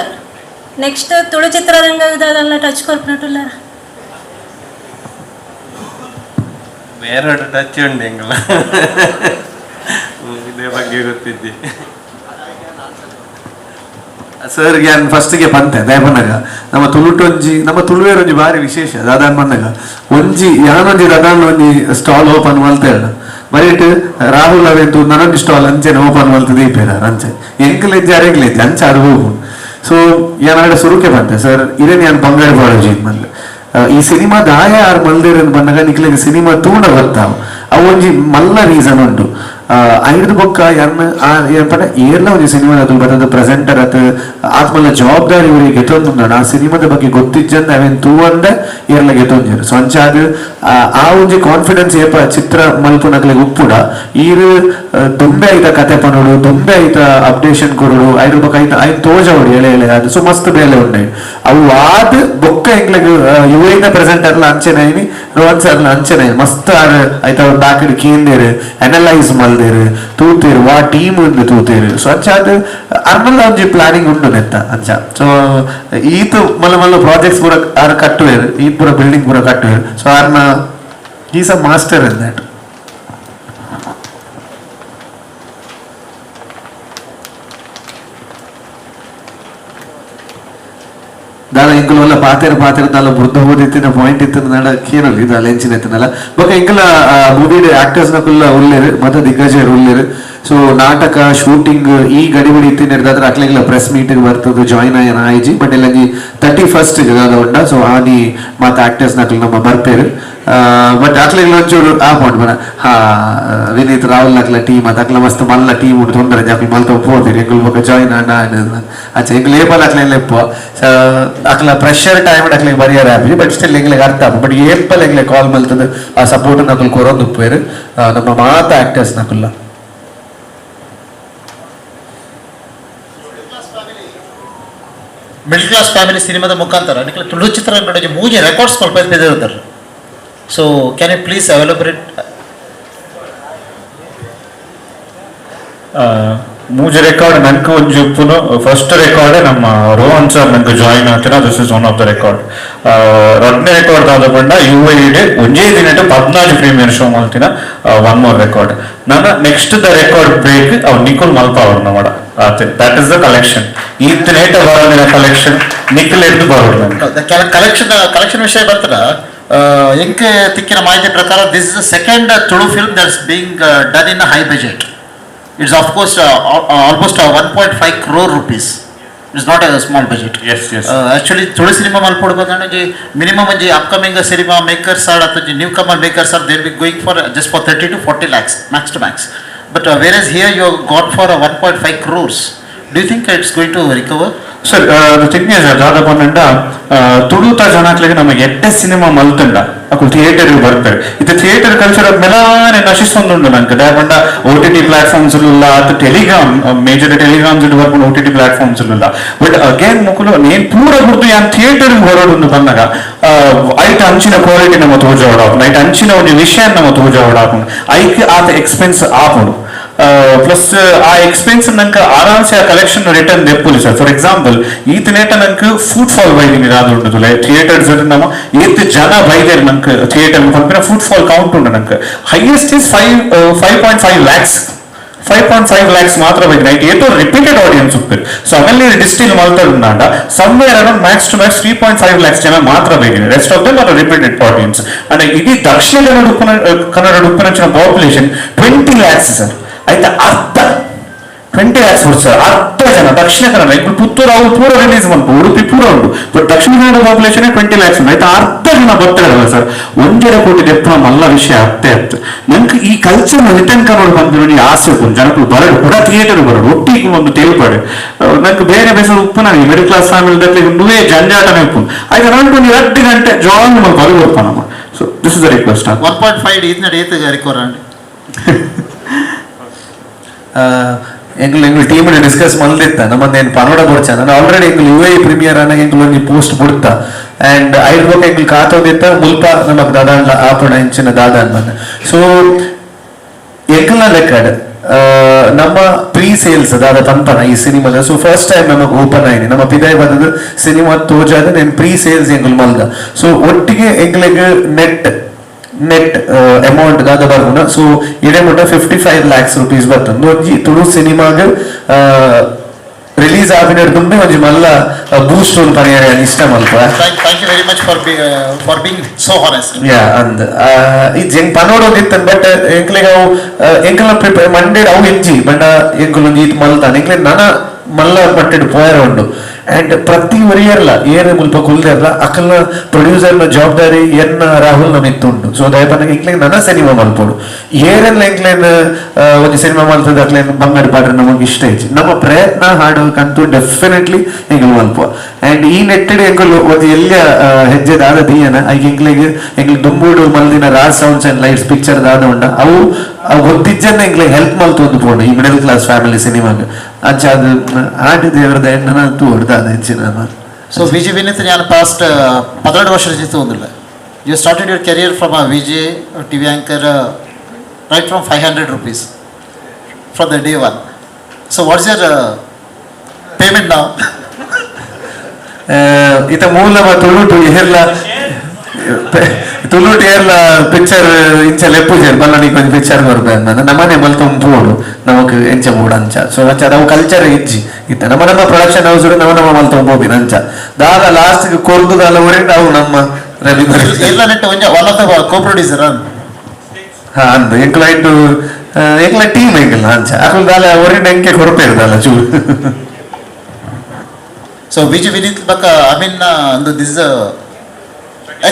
Next Tulu ಚಿತ್ರರಂಗದಲ್ಲ touch ಕೊರ್ಪುನಟುಲ್ಲ. ಬೇರೆ ಟಚ್ ಉಂಡು ಎಂಗಲ ಇದೇ ಬಗ್ಗೆ ಗೊತ್ತಿದ್ದಿ ಸರ್. ಯಾನ್ ಫಸ್ಟ್ಗೆ ಬಂತೆ ದಯಪನ್ನಗ ನಮ್ಮ ತುಳುಟೊಂಜಿ ನಮ್ಮ ತುಳುವೇರೊಂಜಿ ಬಾರಿ ವಿಶೇಷ ದಾದಾನ್ ಬಂದಾಗ ಒಂಜಿ ಯಾನೊಂಜಿ ದಾದಾನ್ ಒಂಜಿ ಸ್ಟಾಲ್ ಓಪನ್ ಮಲ್ತೇಳ ಬರೀಟ್ ರಾಹುಲ್ ಅವೆಂತು ನನೊಂಜಿ ಸ್ಟಾಲ್ ಅಂಚೆನೆ ಓಪನ್ ಮಲ್ತು ದೀಪೇರ ಅಂಚೆ ಎಂಕಲೆಜ್ಜಿ ಅರೆಗ್ಲೆಜ್ಜಿ ಅಂಚೆ ಅದು ಹೋಗು. ಸೊ ಯಾನಾಡ ಸುರುಕೆ ಬಂತೆ ಸರ್ ಇರೇನು ಯಾನ್ ಬಂಗಾರ ಬಾಳಜಿ ಬಂದೆ ಈ ಸಿನಿಮಾ ದಾಯ ಆರ್ ಮಲ್ದೇರ್ ಬಂದಾಗ ನಿಕ್ಲೆಗ್ ಸಿನಿಮಾ ತೂಂಡ ಬರ್ತಾವ ಅವು ಒಂಜಿ ಮಲ್ಲ ರೀಸನ್ ಉಂಟು. ಐದು ಬೊಕ್ಕ ಯಾನ್ ಪಂಡ ಏರ್ಲ ಒಂಜಿ ಸಿನಿಮಾ ಅದು ಬತ್ತದ ಪ್ರೆಸೆಂಟರ್ ಅತ್ ಆತ್ಮಲ್ಲ ಜವಾಬ್ದಾರಿ ಇವರಿಗೆ ಗೆತೊಂದುಂಡು ಆ ಸಿನಿಮಾದ ಬಗ್ಗೆ ಗೊತ್ತಿಜ್ಜಂದ ಅವೇನ್ ತೂವಂದೆ ಏರ್ಲ ಗೆತೊಂಜೆರ್. ಸೊ ಅಂಚಾದ್ ಆ ಒಂಜಿ ಕಾನ್ಫಿಡೆನ್ಸ್ ಏಪ ಚಿತ್ರ ಮಲ್ಪುನಕ್ಲೆಗ್ ಉಪ್ಪುಡ ಈರ್ ದುಂಬೆ ಐತ ಕತೆ ಪನೋಡು ದುಂಬೆ ಐತ ಅಪ್ಡೇಷನ್ ಕೊರಡು ಐದು ಬೊಕ್ಕ ಐತ ಐನ್ ತೋಜವಡು ಎಳೆ ಎಳೆ ಅದು. ಸೊ ಮಸ್ತ್ ಬೇಲೆ ಉಂಡೆ ಅವು ಆದ್ ಬೊಕ್ಕ ಎಂಕ್ಲೆಗ್ ಯುವೈನ ಪ್ರೆಸೆಂಟರ್ಲ ಅಂಚೆನೆ ಐನಿ ರೋಹನ್ ಸರ್ಲ ಅಂಚೆನೆ ಮಸ್ತ್ ಆರ್ ಐತ ಬ್ಯಾಕ್ ಕೇಂದೇರು ಅನಲೈಸ್ ಮಲ್ದೇರು ತೂತೇರು ವಾ ಟೀಮ್ ಉಂದು ತೂತೇರು. ಸೊ ಅಂಚಾದ್ ಅರ್ನಲ್ಲ ಒಂಜಿ ಪ್ಲಾನಿಂಗ್ ಉಂಡು ನೆತ್ತ ಅಂಚ. ಸೊ ಈತ ಮಲ್ಲ ಮಲ್ಲ ಪ್ರಾಜೆಕ್ಟ್ಸ್ ಪೂರ ಆರ್ ಕಟ್ಟುವೇರು ಈ ಪೂರ ಬಿಲ್ಡಿಂಗ್ ಪೂರ ಕಟ್ಟುವೇರು. ಸೊ ಆರ್ನ is a master in that. ದಾಲ ಎಂಕುಲು ಒಲ್ಲ ಪಾತೆರ ಪಾತೆರ ದಾಲ ಬುರ್ದು ಹೋದಿತ್ತಿನ ಪಾಯಿಂಟ್ ಇತ್ತಿನ ನಡ ಕೇನೊಲಿ ದಾಲ ಎಂಚಿನ ಇತ್ತಿನಲ್ಲ ಬೊಕ ಎಂಕುಲ ಮೂವಿ ಆಕ್ಟರ್ಸ್ ನಕುಲ್ಲ ಉಲ್ಲೇರು ಮತ ದಿಗ್ಗಜರು ಉಲ್ಲೇರು. ಸೊ ನಾಟಕ ಶೂಟಿಂಗ್ ಈ ಗಡಿಬಿಡಿ ಇತ್ತಿನ ಹಿಡ್ದಾದ್ರೆ ಅಕ್ಲೆಗ್ಲ ಪ್ರೆಸ್ ಮೀಟಿಂಗ್ ಬರ್ತದೆ ಜಾಯಿನ್ ಆಯನ ಆಯ್ಜಿ. ಬಟ್ ಎಲ್ಲಂಜಿ 31st ದಾದ ಉಂಡ. ಸೊ ಆನಿ ಮಾತ ಆಕ್ಟರ್ಸ್ ನಕುಲು ನಮ್ಮ ಬರ್ಪೇರು. ಬಟ್ ಅಕ್ಲೆಗ್ಲ ಒಂಚೂರು ಆ ಪಾಯಿಂಟ್ ಬರ ಹಾ ವಿನೀತ್ ರಾಹುಲ್ ಅಕ್ಲ ಟೀಮ್ ಅದ ಅಕ್ಲ ಮಸ್ತ್ ಮಲ್ಲ ಟೀಮ್ ಉಂಟು ತೊಂದರೆ ಜಾಕಿ ಮಲ್ತ ಪೋತಿರಿ ಎಂಕುಲು ಬೊಕ ಜಾಯಿನ್ ಆಂಡ ಅಚ್ಚ ಎಂಕುಲು ಏಪಲ್ ಅಕ್ಲೆ ಲೆಪ್ಪು ಅಕ್ಲ ಪ್ರೆಷರ್ ಟೈಮ್ ಅಕ್ಲೆಗ್ ಬರಿಯರ್ happy. But still ಎಂಗ್ಲಿಗೆ ಅರ್ಥ ಆಪು. ಬಟ್ ಏಪಲ್ ಎಂಗ್ಲೆ ಕಾಲ್ ಮಲ್ತದ ಆ ಸಪೋರ್ಟ್ ನಕುಲು ಕೊರೊಂದು ಉಪ್ಪೇರು ನಮ್ಮ ಮಾತ ಆಕ್ಟರ್ಸ್ ನಕುಲ್ಲ. Middle class family ಸಿನಿಮಾದ ಮುಖಾಂತರ ನಿಖಿಲ ತುಳು ಚಿತ್ರರಂಗದ ಮೂಜಿ ರೆಕಾರ್ಡ್ಸ್ ಮಲ್ಪೆದಿರ್ತಾರೆ. So can you please elaborate? ಮೂಜಿ ರೆಕಾರ್ಡ್ ನಂಗೆ ಒಂಜಿ ಉಪ್ಪುನು ಫಸ್ಟ್ ರೆಕಾರ್ಡ್ ನಮ್ಮ ರೋಹನ್ ಸರ್ ನಂಗೆ ಜಾಯಿನ್ ಆಗ್ತೀರಾ, this is one of the record. ರಡ್ನೇ record ದಾದ ಪಂಡ ಯು ಎ ಒಂಜೇ ದಿನಟ್ 14 ಪ್ರೀಮಿಯರ್ ಶೋ ಮಲ್ತಿನ one more record. ನನ್ನ next the record break ಅವ್ ನಿಖಿಲ್ ಮಲ್ಪ ಅವ್ರನ್ನ ಮಾಡ ಆತೆ that is the collection. ಈತ್ ನೇಟ ಬರೋದಿನ ಕಲೆಕ್ಷನ್ ನಿಖಿಲ್ ಎದ್ದು ಬರೋದು ನಂಗೆ ಕಲೆಕ್ಷನ್ ಕಲೆಕ್ಷನ್ ವಿಷಯ ಬರ್ತಾರ ಎಂಕ್ ತಿಕ್ಕಿನ ಮಾಹಿತಿ ಪ್ರಕಾರ this is the second Tulu film that's being done in high budget. It's of course almost 1.5 crore rupees. It's not a small budget. Yes, yes. Actually, Tulu cinema malpodu minimum onji upcoming cinema makers are athu newcomer makers are they'll be going for just for 30 to 40 lakhs max to max. But whereas here you have got for 1.5 crores. Do you think it's going to recover? Sir, the thing is, ದಾದ ಪನ್ನಂಡ ತುಳುತ ಜನಕ್ಲೆಗ್ ನಮಗೆ ಎಡ್ಡೆ cinema ಮಲ್ತುಂಡ ಅಕುಲು theatre ಬರ್ತಾರೆ. ಇದು theatre culture ಮೆಲಾನೆ ನಶಿಸೊಂದುಂಡು ನಂಗೆ ದಾಯಪಂಡ O T T platforms ಇಲ್ಲ ಅಥವಾ Telegram major telegrams ಬರ್ಕೊಂಡು O T T platforms ಇಲ್ಲ. ಬಟ್ ಅಗೇನ್ ಮುಕುಲು ನೇನ್ ಪೂರ ಗುರ್ತು ಯಾನ್ ಥಿಯೇಟರ್ ಹೊರಡುಂದು ಬಂದಾಗ ಐಟ್ ಅಂಚಿನ ಕ್ವಾಲಿಟಿ ನಮ್ಮ ತೋಜ ಆಪುಂಡು, ಐಟ್ ಅಂಚಿನ ಒಂದು ವಿಷಯ ನಮ್ಮ ತೋಜ ಆಪುಂಡು, ಐಕ್ ಆತ ಎಕ್ಸ್ಪೆನ್ಸ್ ಆಪುಂಡು. ಪ್ಲಸ್ ಆ ಎಕ್ಸ್ಪೆನ್ಸ್ ನಂಗೆ ಆರಾಮ್ಸೆ ಆ ಕಲೆಕ್ಷನ್ ರಿಟರ್ನ್ ದೆಪ್ಪುಲಿ sir. For example ಈತ ನೇಟ ನಂಗೆ ಫುಟ್ ಫಾಲ್ ಬೈದಿನಿ ರಾದುಂಡು ಥಿಯೇಟರ್ಸ್ ನಮ್ಮ ಏತ್ ಜನ ಬೈದೇರು ನಂಗೆ ಥಿಯೇಟರ್ ಪನ್ಪಿನ foot fall count ಉಂಡು ನಂಗೆ highest is 5.5 lakhs 5.5 lakhs ಮಾತ್ರ ಬೈದಿನಿ ಐಟ್ ಏತೋ ರಿಪೀಟೆಡ್ ಆಡಿಯನ್ಸ್ ಉಪ್ಪೇರು. ಸೊ ಆಮೇಲೆ distil ಮಲ್ತರುಂಡಾಂಡ somewhere around max to max 3.5 lakhs ಜನ ಮಾತ್ರ ಬೈದಿನಿ, rest of them are repeated audience. And ಇಡೀ Dakshina Kannada ಉಪ್ಪುನಂಚಿನ population 20 lakhs sir. ಆಯ್ತಾ ಅರ್ಧ 20 lakhs sir, ಅರ್ಧ ಜನ ದಕ್ಷಿಣ ಕನ್ನಡ ఇప్పుడు ಪುತ್ತೂರು ಅವು ಪೂರ ರಿಲೀಸ್ ಮನ್ಪು ಉಡುಪಿ ಪೂರ ಉಂಟು. But Dakshina Kannada population 20 lakhs ಉಂಟು. ಆಯ್ತಾ ಅರ್ಧ ಜನ ಬರ್ತಾರಲ್ಲ ಸರ್. 1.5 ಕೋಟಿ ದೆಪ್ಪುನ ಮಲ್ಲ ವಿಷಯ ಅತ್ತೆ ಅತ್ತು ನಂಗೆ ಈ ಕಲ್ಚರ್ ರಿಟರ್ನ್ ಕನ್ನಡ ಬಂದಿರೋ ಆಸೆ ಉಪ್ಪು ಜನಕ್ಕೂ ಬರಡು ಕೂಡ ಥಿಯೇಟರ್ ಬರಡು ಒಟ್ಟಿಗೆ ಒಂದು ತೇಲ್ಪಾಡು ನಂಗೆ ಬೇರೆ ಬೇಸರ ಉಪ್ಪು ನನಗೆ middle class family ನುವೇ ಜಂಜಾಟನೇ ಉಪ್ಪು ಆಯ್ತಾ ನಂಗೆ ಒಂದು 2 ಗಂಟೆ ಜಾಯಿನ್ ಮಾಡಿ ಬರು ಬರ್ಪ ನಮ್ಮ. So this is the request. 1.5 ಇದನ್ನ ಏತ್ ರಿಕವರ್ ಅಂಡ್ ಎಂಕುಲು ಎಂಕುಲು ಟೀಮ್ ಡಿಸ್ಕಸ್ ಮಲ್ದಿತ್ತ ನಮ್ಮಂದೇನು ಪನೋಡ ಬೊಡ್ಚ ನಾನು ಆಲ್ರೆಡಿ ಎಂಕುಲು U A premier ಆನಾಗ ಎಂಕುಲು ಒಂಜಿ ಪೋಸ್ಟ್ ಬುಡ್ತ ಅಂಡ್ ಐಡ್ ಬೊಕ ಎಂಕುಲು ಕಾತೊಂದಿತ್ತ ಮುಲ್ಪ ನಮಕ್ ದಾದ ಆಪುಣ ಇಂಚಿನ ದಾದ ಅನ್ಬಂದ. ಸೊ ಎಂಕಲ್ನ ಲೆಕ್ಕಡ್ ನಮ್ಮ ಪ್ರೀ ಸೇಲ್ಸ್ ದಾದ ಪನ್ಪನ ಈ ಸಿನಿಮಾದ. So first time ನಮಗ್ ಓಪನ್ ಆಯ್ನಿ ನಮ್ಮ ಪಿದಾಯ್ ಬಂದದ್ದು ಸಿನಿಮಾ ತೋಜಾದ నేను ಪ್ರೀ ಸೇಲ್ಸ್ ಎಂಕುಲು ಮಲ್ದ. ಸೊ ಒಟ್ಟಿಗೆ ಎಂಕ್ಲೆಗ್ net net amount ದಾದ ಬರ್ಪುಂಡ. ಸೊ ಇಡೆ ಮುಟ್ಟ 55 lakhs rupees ಬರ್ತಂದು ಒಂಜಿ ತುಳು ಸಿನಿಮಾಗ್ ರಿಲೀಸ್ ಆಪಿನ ದುಂಬೆ ಒಂಜಿ ಮಲ್ಲ ಬೂಸ್ಟ್ ಒಂದು ಪನಿಯರೆ ಇಷ್ಟ ಮಲ್ಪ. Thank you very much for being so honest. Yeah ಅಂದ್ ಈ ಜೆಂಗ್ ಪನೋಡೊಂದಿತ್ತನ್ ಬಟ್ ಎಂಕ್ಲೆಗ್ ಅವು ಎಂಕಲ್ನ ಪ್ರಿಪೇರ್ ಮಂಡೇಡ್ ಅವು ಇಜ್ಜಿ ಬಟ್ ಎಂಕುಲು ಒಂಜಿ ಈತ್ ಮಲ್ತಾನೆ ಎಂಕ್ಲೆ ನನ ಮಲ್ಲ ಮಟ್ಟೆಡ್ ಪೋಯರ ಉಂಡು. ಅಂಡ್ ಪ್ರತಿ ಒರಿಯರ್ಲ ಏರ್ ಮುಲ್ಪ ಕುಲ್ದೆರ್ಲ ಅಕಲ್ನ ಪ್ರೊಡ್ಯೂಸರ್ನ ಜವಾಬ್ದಾರಿ ಎನ್ನ ರಾಹುಲ್ ನಮ ಇತ್ತುಂಡು. ಸೊ ದಯಪನ ಎಂಕ್ಲೆಗ್ ನನ ಸಿನಿಮಾ ಮಲ್ಪೋಡು ಏರೆಲ್ಲ ಎಂಕ್ಲೇನ್ ಒಂಜಿ ಸಿನಿಮಾ ಮಲ್ತದ ಅಕ್ಲೇನ್ ಬಂಗಾರ ಪಾಡ್ರೆ ನಮಗೆ ಇಷ್ಟ ಇಜ್ಜಿ ನಮ್ಮ ಪ್ರಯತ್ನ ಹಾಡೋಕಂತೂ ಡೆಫಿನೆಟ್ಲಿ ಎಂಕುಲು ಮಲ್ಪ. ಅಂಡ್ ಈ ನೆಟ್ಟೆಡ್ ಎಂಕುಲು ಒಂಜಿ ಎಲ್ಲಿಯ ಹೆಜ್ಜೆ ದಾದ ದೀಯನ ಐಕ್ ಎಂಕ್ಲೆಗ್ ಎಂಕ್ಲು ದುಂಬೂಡು ಮಲ್ದಿನ Raj sounds and lights picture ದಾದ ಉಂಡ ಅವು ಅವು ಗೊತ್ತಿಜ್ಜನ್ನ ಎಂಕ್ಲೆಗ್ ಹೆಲ್ಪ್ ಮಲ್ತೊಂದು ಪೋಂಡು ಈ middle class family ಸಿನಿಮಾಗ್ ಅಂಚ ಅದು ಆಟ ದೇವರದ ಎಣ್ಣನ ತೋಡ್ದ ಹೆಚ್ಚಿನ. ಸೊ ವಿಜಿ ವಿನೀತ್ ನಾನು ಪಾಸ್ಟ್ 12 ವರ್ಷ ಜೊತೆ ಒಂದಿಲ್ಲ. You started your career from a VJ TV anchor right from 500 rupees from the day one. So what's your payment ನಾವು? ಇತ ಮೂಲ ತುಳುಟು ಏರ್ಲ ತುಳುಟ್ ಏರ್ಲ ಪಿಕ್ಚರ್ ಇಂಚ ಲೆಪ್ಪುಜೆರ್ ಬಲ್ಲ ನೀ ಒಂಜಿ ಪಿಕ್ಚರ್ ಕೊರ್ಪೆ ಅಂದ ನಮ್ಮನೆ ಮಲ್ತೊಂದು ಪೋಡು ನಮಕ್ ಎಂಚ ಬೋಡು ಅಂಚ. ಸೊ ಅಂಚ ಅವು ಕಲ್ಚರ್ ಇಜ್ಜಿ ಇತ್ತ ನಮ್ಮ ನಮ್ಮ ಪ್ರೊಡಕ್ಷನ್ ಹೌಸ್ ನಮ್ಮ ನಮ್ಮ ಮಲ್ತೊಂದು ಪೋಪಿನ ಅಂಚ ದಾದ ಲಾಸ್ಟ್ ಕೊರ್ದು ದಾಲ ಒರೆಂಡ್ ಅವು ನಮ್ಮ ರವಿ ಎಲ್ಲ ನೆಟ್ ಒಂಜ one of the co producer. ಹಾ ಅಂದ್ ಎಂಕ್ಲ ಇಟ್ಟು ಎಂಕ್ಲ ಟೀಮ್ ಎಂಕಲ್ನ ಅಂಚ ಅಕುಲು ದಾಲ ಒರೆಂಡ್ ಎಂಕೆ ಕೊರ್ಪೇರು ದಾಲ ಚೂರು. ಸೊ ವಿಜಿ ವಿನೀತ್ ಬಕ್ಕ I mean ಒಂದು this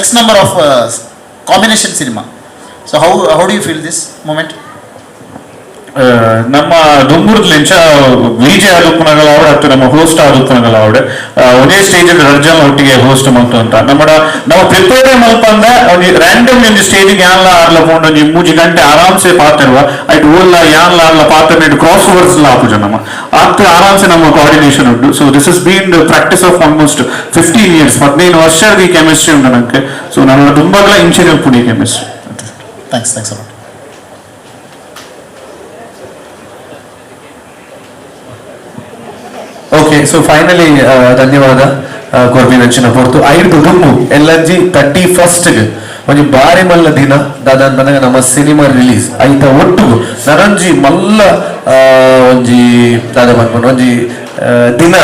X number of combination cinema. So how do you feel this moment? ನಮ್ಮ ದುಂಬುರ್ದ್ಲಿಂಚ ವಿಜೆ ಆದುಪ್ಪನಗಲ ಅವಡೆ ಅತ್ತು ನಮ್ಮ ಹೋಸ್ಟ್ ಆದುಪ್ಪನಗಲ ಅವಡೆ ಒಂದೇ ಸ್ಟೇಜ್ ರಡ್ಜನ ಒಟ್ಟಿಗೆ ಹೋಸ್ಟ್ ಮಲ್ತು ಅಂತ ನಮ್ಮ ನಾವು ಪ್ರಿಪೇರ್ ಮಲ್ಪಂದ ಒಂಜಿ ರ್ಯಾಂಡಮ್ ಒಂಜಿ ಸ್ಟೇಜ್ ಯಾನ್ಲ ಆರ್ಲ ಪೋಂಡ ಒಂಜಿ 3 ಗಂಟೆ ಆರಾಮ್ಸೆ ಪಾತೆರ್ವ ಐಟ್ ಓಲ್ಲ ಯಾನ್ಲ ಆರ್ಲ ಪಾತೆರ್ ಕ್ರಾಸ್ ಓವರ್ಸ್ ಲ ಆಪುಜ ನಮ್ಮ ಆತ್ ಆರಾಮ್ಸೆ ನಮ್ಮ ಕೋಆರ್ಡಿನೇಷನ್ ಉಂಟು. So this is been practice of almost 15 years 15 ವರ್ಷದ ಈ ಕೆಮಿಸ್ಟ್ರಿ ಉಂಟು ನಂಗೆ. ಸೊ ನಮ್ಮ ದುಂಬಾಗ್ಲ ಇಂಚಿನ ಪುಡಿ chemistry. Thanks thanks a lot. Okay, so finally ಧನ್ಯವಾದ ಕೊರ್ಪಿನಂಚಿನ ಪೊರ್ತು ಐದು ದುಂಬು ಎಲ್.ಎನ್.ಜಿ 31 ಒಂಜಿ ಬಾರಿ ಮಲ್ಲ ದಿನ ದಾದ ಬಂದಾಗ ನಮ್ಮ ಸಿನಿಮಾ ರಿಲೀಸ್ ಐತ ಒಟ್ಟು ನರಂಜಿ ಮಲ್ಲ ಒಂಜಿ ದಾದ ಬಂದ್ಕೊಂಡು ಒಂಜಿ ದಿನ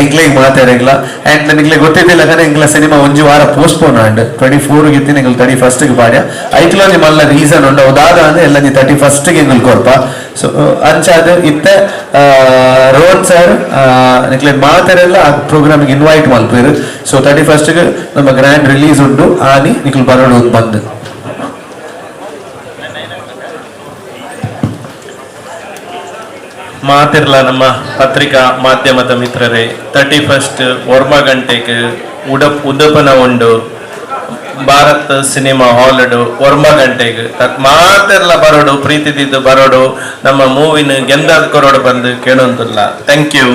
ಎಂಕ್ಲೆಗ್ ಮಾತಾಡಂಗಿಲ್ಲ. ಅಂಡ್ ನನಗೆ ಗೊತ್ತಿದ್ದಿಲ್ಲ ಕಣ ಎಂಕ್ಲ ಸಿನಿಮಾ ಒಂಜಿ ವಾರ ಪೋಸ್ಟ್ಪೋನ್ ಆಂಡ್ 24 ಇತ್ತಿನ ಎಂಗ್ಲ 31 ಪಾಡ್ಯ ಐಕ್ಲ ಒಂಜಿ ಮಲ್ಲ ರೀಸನ್ ಉಂಡು ಅವು ದಾದ ಅಂದ್ರೆ ಎಲ್ಲ 31 ಎಂಗ್ಲ ಕೊರ್ಪ. ಸೊ ಅಂಚಾದ ಇತ್ತೆ ರೋಹನ್ ಸರ್ ನಿಕ್ಲೆ ಮಾತಾರೆಲ್ಲ ಆ ಪ್ರೋಗ್ರಾಮಿಗೆ ಇನ್ವೈಟ್ ಮಲ್ಪೇರು. ಸೊ 31 ನಮ್ಮ ಗ್ರ್ಯಾಂಡ್ ರಿಲೀಸ್ ಉಂಟು ಆನಿ ನಿಕ್ಲು ಬರೋಡು ಬಂದು. ಮಾತಿರ್ಲ ನಮ್ಮ ಪತ್ರಿಕಾ ಮಾಧ್ಯಮದ ಮಿತ್ರರೇ, 31 ಒರ್ಮ ಗಂಟೆಗೆ ಉಡುಪನ ಉಂಡು ಭಾರತ್ ಸಿನಿಮಾ ಹಾಲ್ಡು ಒರ್ಮ ಗಂಟೆಗೆ ಮಾತಿರ್ಲ ಬರೋಡು ಪ್ರೀತಿದಿದ್ದು ಬರೋಡು ನಮ್ಮ ಮೂವಿನ ಗೆಂದಾದ ಕೊರೋಡು ಬಂದು ಕೇಳೋಂತಿಲ್ಲ. Thank you.